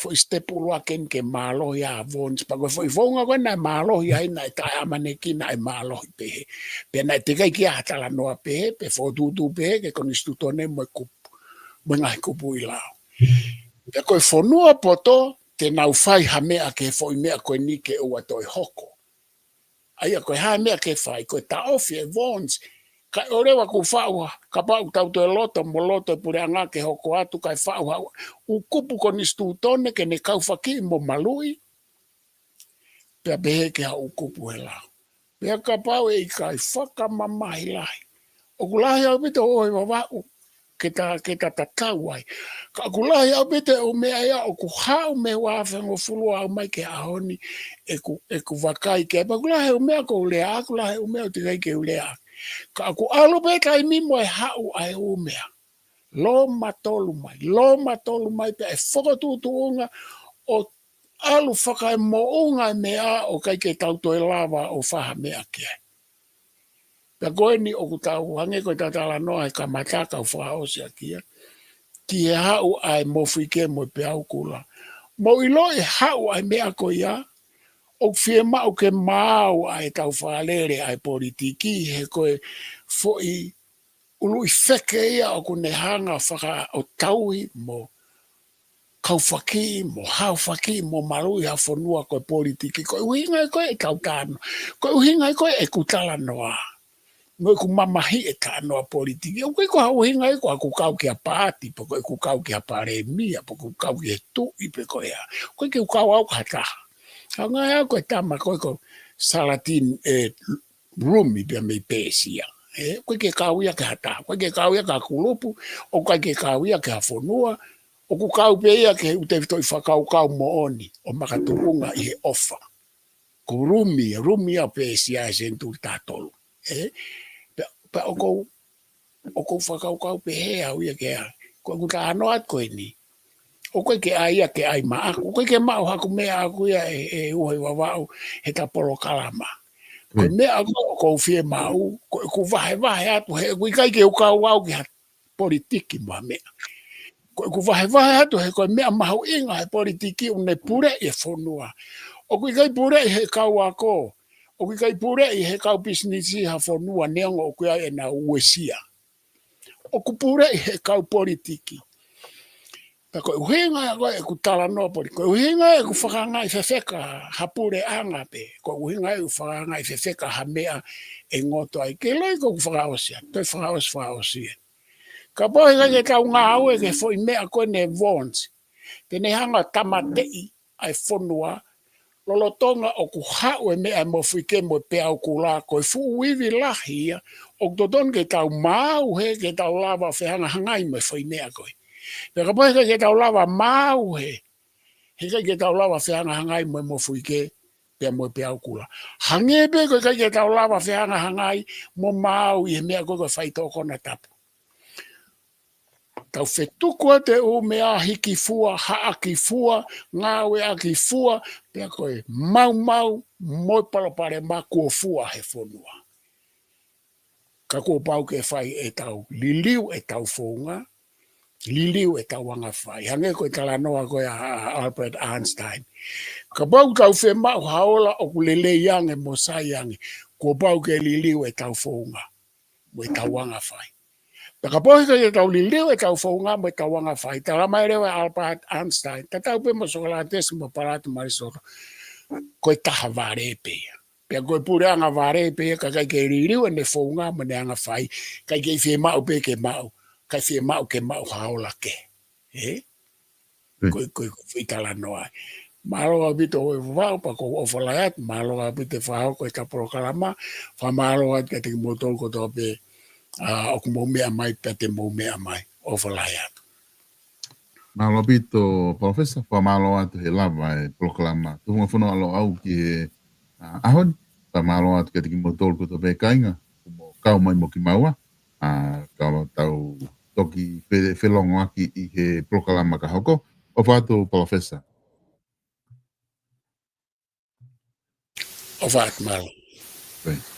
Foʻi step ʻuluaki eni ke mālohi ai ʻa Vaughan. Pea ko e foʻi founga ko ē naʻe mālohi ai naʻe taʻeʻamanekina ʻa e mālohi pehē. Pea naʻe teʻeki ai ke ʻi ai ha talanoa pehē, pe fokotuʻutuʻu pehē, ki he konisitūtone mo e kupu, mo e ngaahi kupuʻi lao. Pea ko e fonua poto, te nau fai ha meʻa ki he foʻi meʻa ko eni ke ʻoua toe hoko. ʻA ia ko e hā e meʻa ke fai, ko e taʻofi e Vaughan. Kae ʻoua leva kuo faʻu, kapau ʻoku tau toe loto, mo loto e puleʻanga ke hoko atu, kae faʻu ha ʻū kupu konisitūtone ke ne kau faki mo maluʻi. Pea pehē ki ha ʻū kupu he lao. Pea kapau ʻe ʻikai, fakamamahi lahi. ʻOku lahi ʻaupito ʻOhivava ke ta, ke ta tatau ai. Ka ʻoku lahi ʻaupito e ʻū meʻa ia ʻoku haʻu mei he ua afe hongofulu ʻo aʻu mai ki he ʻaho ni ʻeku, ʻeku vakai ki ai. Pea ʻoku lahi e ʻū meʻa ʻoku ou lea, ʻoku lahi e ʻū meʻa ʻoku teʻeki ai ke u lea. Ka ʻoku ʻalu pē taimi mo e haʻu ʻa e ʻū meʻa. Lōmatolu mai, lōmatolu mai pea ʻe fakatuʻutuʻunga ʻo ʻalu fakaemoʻunga e meʻa ʻo ʻikai ke tau toe lava ʻo fai ha meʻa ki ai. Pea ko eni ʻoku tau hangē ko e talanoa he kamata kau fakaʻosi ʻaki ia. Ki he haʻu ʻa e mofuike mo e peau kula. Mou ʻiloʻi haʻu ʻa e meʻa ko ia, ʻoku fiemaʻu ke maau ʻa e tau fakalele ʻa e politiki, he ko e foʻi ʻuluʻi feke ia ʻoku ne hanga fakaʻotaui mo kaufakiʻi, mo haofakiʻi, mo maluʻi ha fonua ko e politiki. Ko e ʻuhinga ia ko e tau talanoa. Ko e ʻuhinga ia ko e ʻeku talanoa. Mo ʻeku mamahiʻi e talanoa politiki. ʻOku ʻikai ko ha ʻuhinga ia ko ʻeku kau ki ha paati, pe ko ʻeku kau ki ha palēmia, pe ko ʻeku kau ki he tuʻi, pe ko e hā. ʻOku ʻikai ke u kau au ki ha taha. Hangē au ko e tama ko e ko Saladin, ē, Rumi pea mei Pēsia. Ē, ʻoku ʻikai ke kau ia ki ha taha. ʻOku ʻikai ke kau ia ki ha kulupu, ʻoku ʻikai ke kau ia ki ha fonua, ʻoku kau pē ia ki he ʻū tefitoʻi fakakaukau moʻoni ʻo makatuʻunga ʻi he ʻofa. Ko Rumi, Rumi ʻa Pēsia he senituli taha tolu. Ē? Pea, pea ʻoku ou, ʻoku ou fakakaukau pehē au ia ke ʻai. Ko ʻeku talanoa atu ko eni. ʻOku ʻikai ke ʻai ia ke ʻai maʻaku. ʻOku ʻikai ke maʻu haku meʻa ʻaʻaku ia ʻe, ʻe Uho ʻi Vavaʻu he ta polokalama. Ko e meʻa ko ē ʻoku ou fiemaʻu, ko ʻeku vahevahe atu he ʻoku ʻikai ke u kau au ki ha politiki mo ha meʻa. Ko ʻeku vahevahe atu he ko e meʻa mahuʻinga he politiki ʻoku ne puleʻi e fonua. ʻOku ʻikai puleʻi he kau ako, ʻoku ʻikai puleʻi he kau pisinisi ha fonua neongo ʻoku ʻi ai ʻenau uesia. ʻOku puleʻi he kau politiki. Pea ko e ʻuhinga ia ko e ʻeku talanoa politiki. Ko e ʻuhinga ia ʻeku fakaangaʻi fefeka ha puleʻanga pē. Ko e ʻuhinga ia ʻeku fakaangaʻi fefeka ha meʻa ʻe ngoto ai. Ke loi ko ʻeku fakaʻosi atu. Toe fakaʻosi, fakaʻosi ē. Kapau he ʻikai ke tau ngāue ki he foʻi meʻa ko eni e Vaughan. Te ne hanga tāmateʻi ʻa e fonua, lolotonga ʻoku haʻu e meʻa e mofuike mo e peau kula, ko e fuʻu ivi lahi ia, ʻoku totonu ke tau maau he ke tau lava fehangahangai mo e foʻi meʻa ko ē. Pea kapau he ʻikai ke tau lava maau he, he ʻikai ke tau lava fehangahangai mo e mofuike, pea mo e peau kula. Hangē pē ko e ʻikai ke tau lava fehangahangai mo maau ʻi he meʻa ko ē ko e faitoʻo konatapu. Tau fetuku atu e ʻū meʻa hiki fua, haʻaki fua, ngāueʻaki fua, pea ko e maumau mo e palopalema kuo fua he fonua. Ka kuo pau ke fai e tau liliu e tau founga, liliu e tau anga fai. Hangē ko e talanoa ko ē ʻa, ʻa, ʻa Albert Einstein. Kapau tau fiemaʻu ha ola ʻoku lelei ange mo sai ange, kuo pau ke liliu e tau founga mo e tau anga fai. Pea kapau he ʻikai ke tau liliu e tau founga mo e tau anga fai, tala mai leva ʻe Albert Einstein, tatau pē mo Sokolatesi mo Palāto mo ʻAlisoto, ko e taha vale pē ia. Pea ko e puleʻanga vale pē ia, ka ʻikai ke liliu ʻene founga mo ʻene anga fai, ʻikai ke fiemaʻu pē ke maʻu, ʻikai fiemaʻu ke maʻu ha ola kehe. Ē? Ko e, ko e, ko e foʻi talanoa. Mālō ʻaupito ʻe Vavaʻu pea ʻoku ou ʻofa lahi atu, mālō ʻaupito e fakahoko e ta polokalama, fakamālō atu kiate kimoutolu kotoa pē, ʻa, ʻoku mou meʻa mai pea te mou meʻa mai. ʻOfa lahi atu. Mālō ʻaupito, Palōfesa, fakamālō atu he lava e polokalama Tufunga Fonua ʻa Loʻau ki he, ʻa, ʻaho ni, fakamālō atu kiate kimoutolu kotoa pē kāinga, ʻoku mou kau mai mo kimaua, ʻa, ka tau toki fe-, felongoaki ʻi he polokalama ka hoko. ʻOfa atu, Palōfesa. ʻOfa atu, mālō. Right.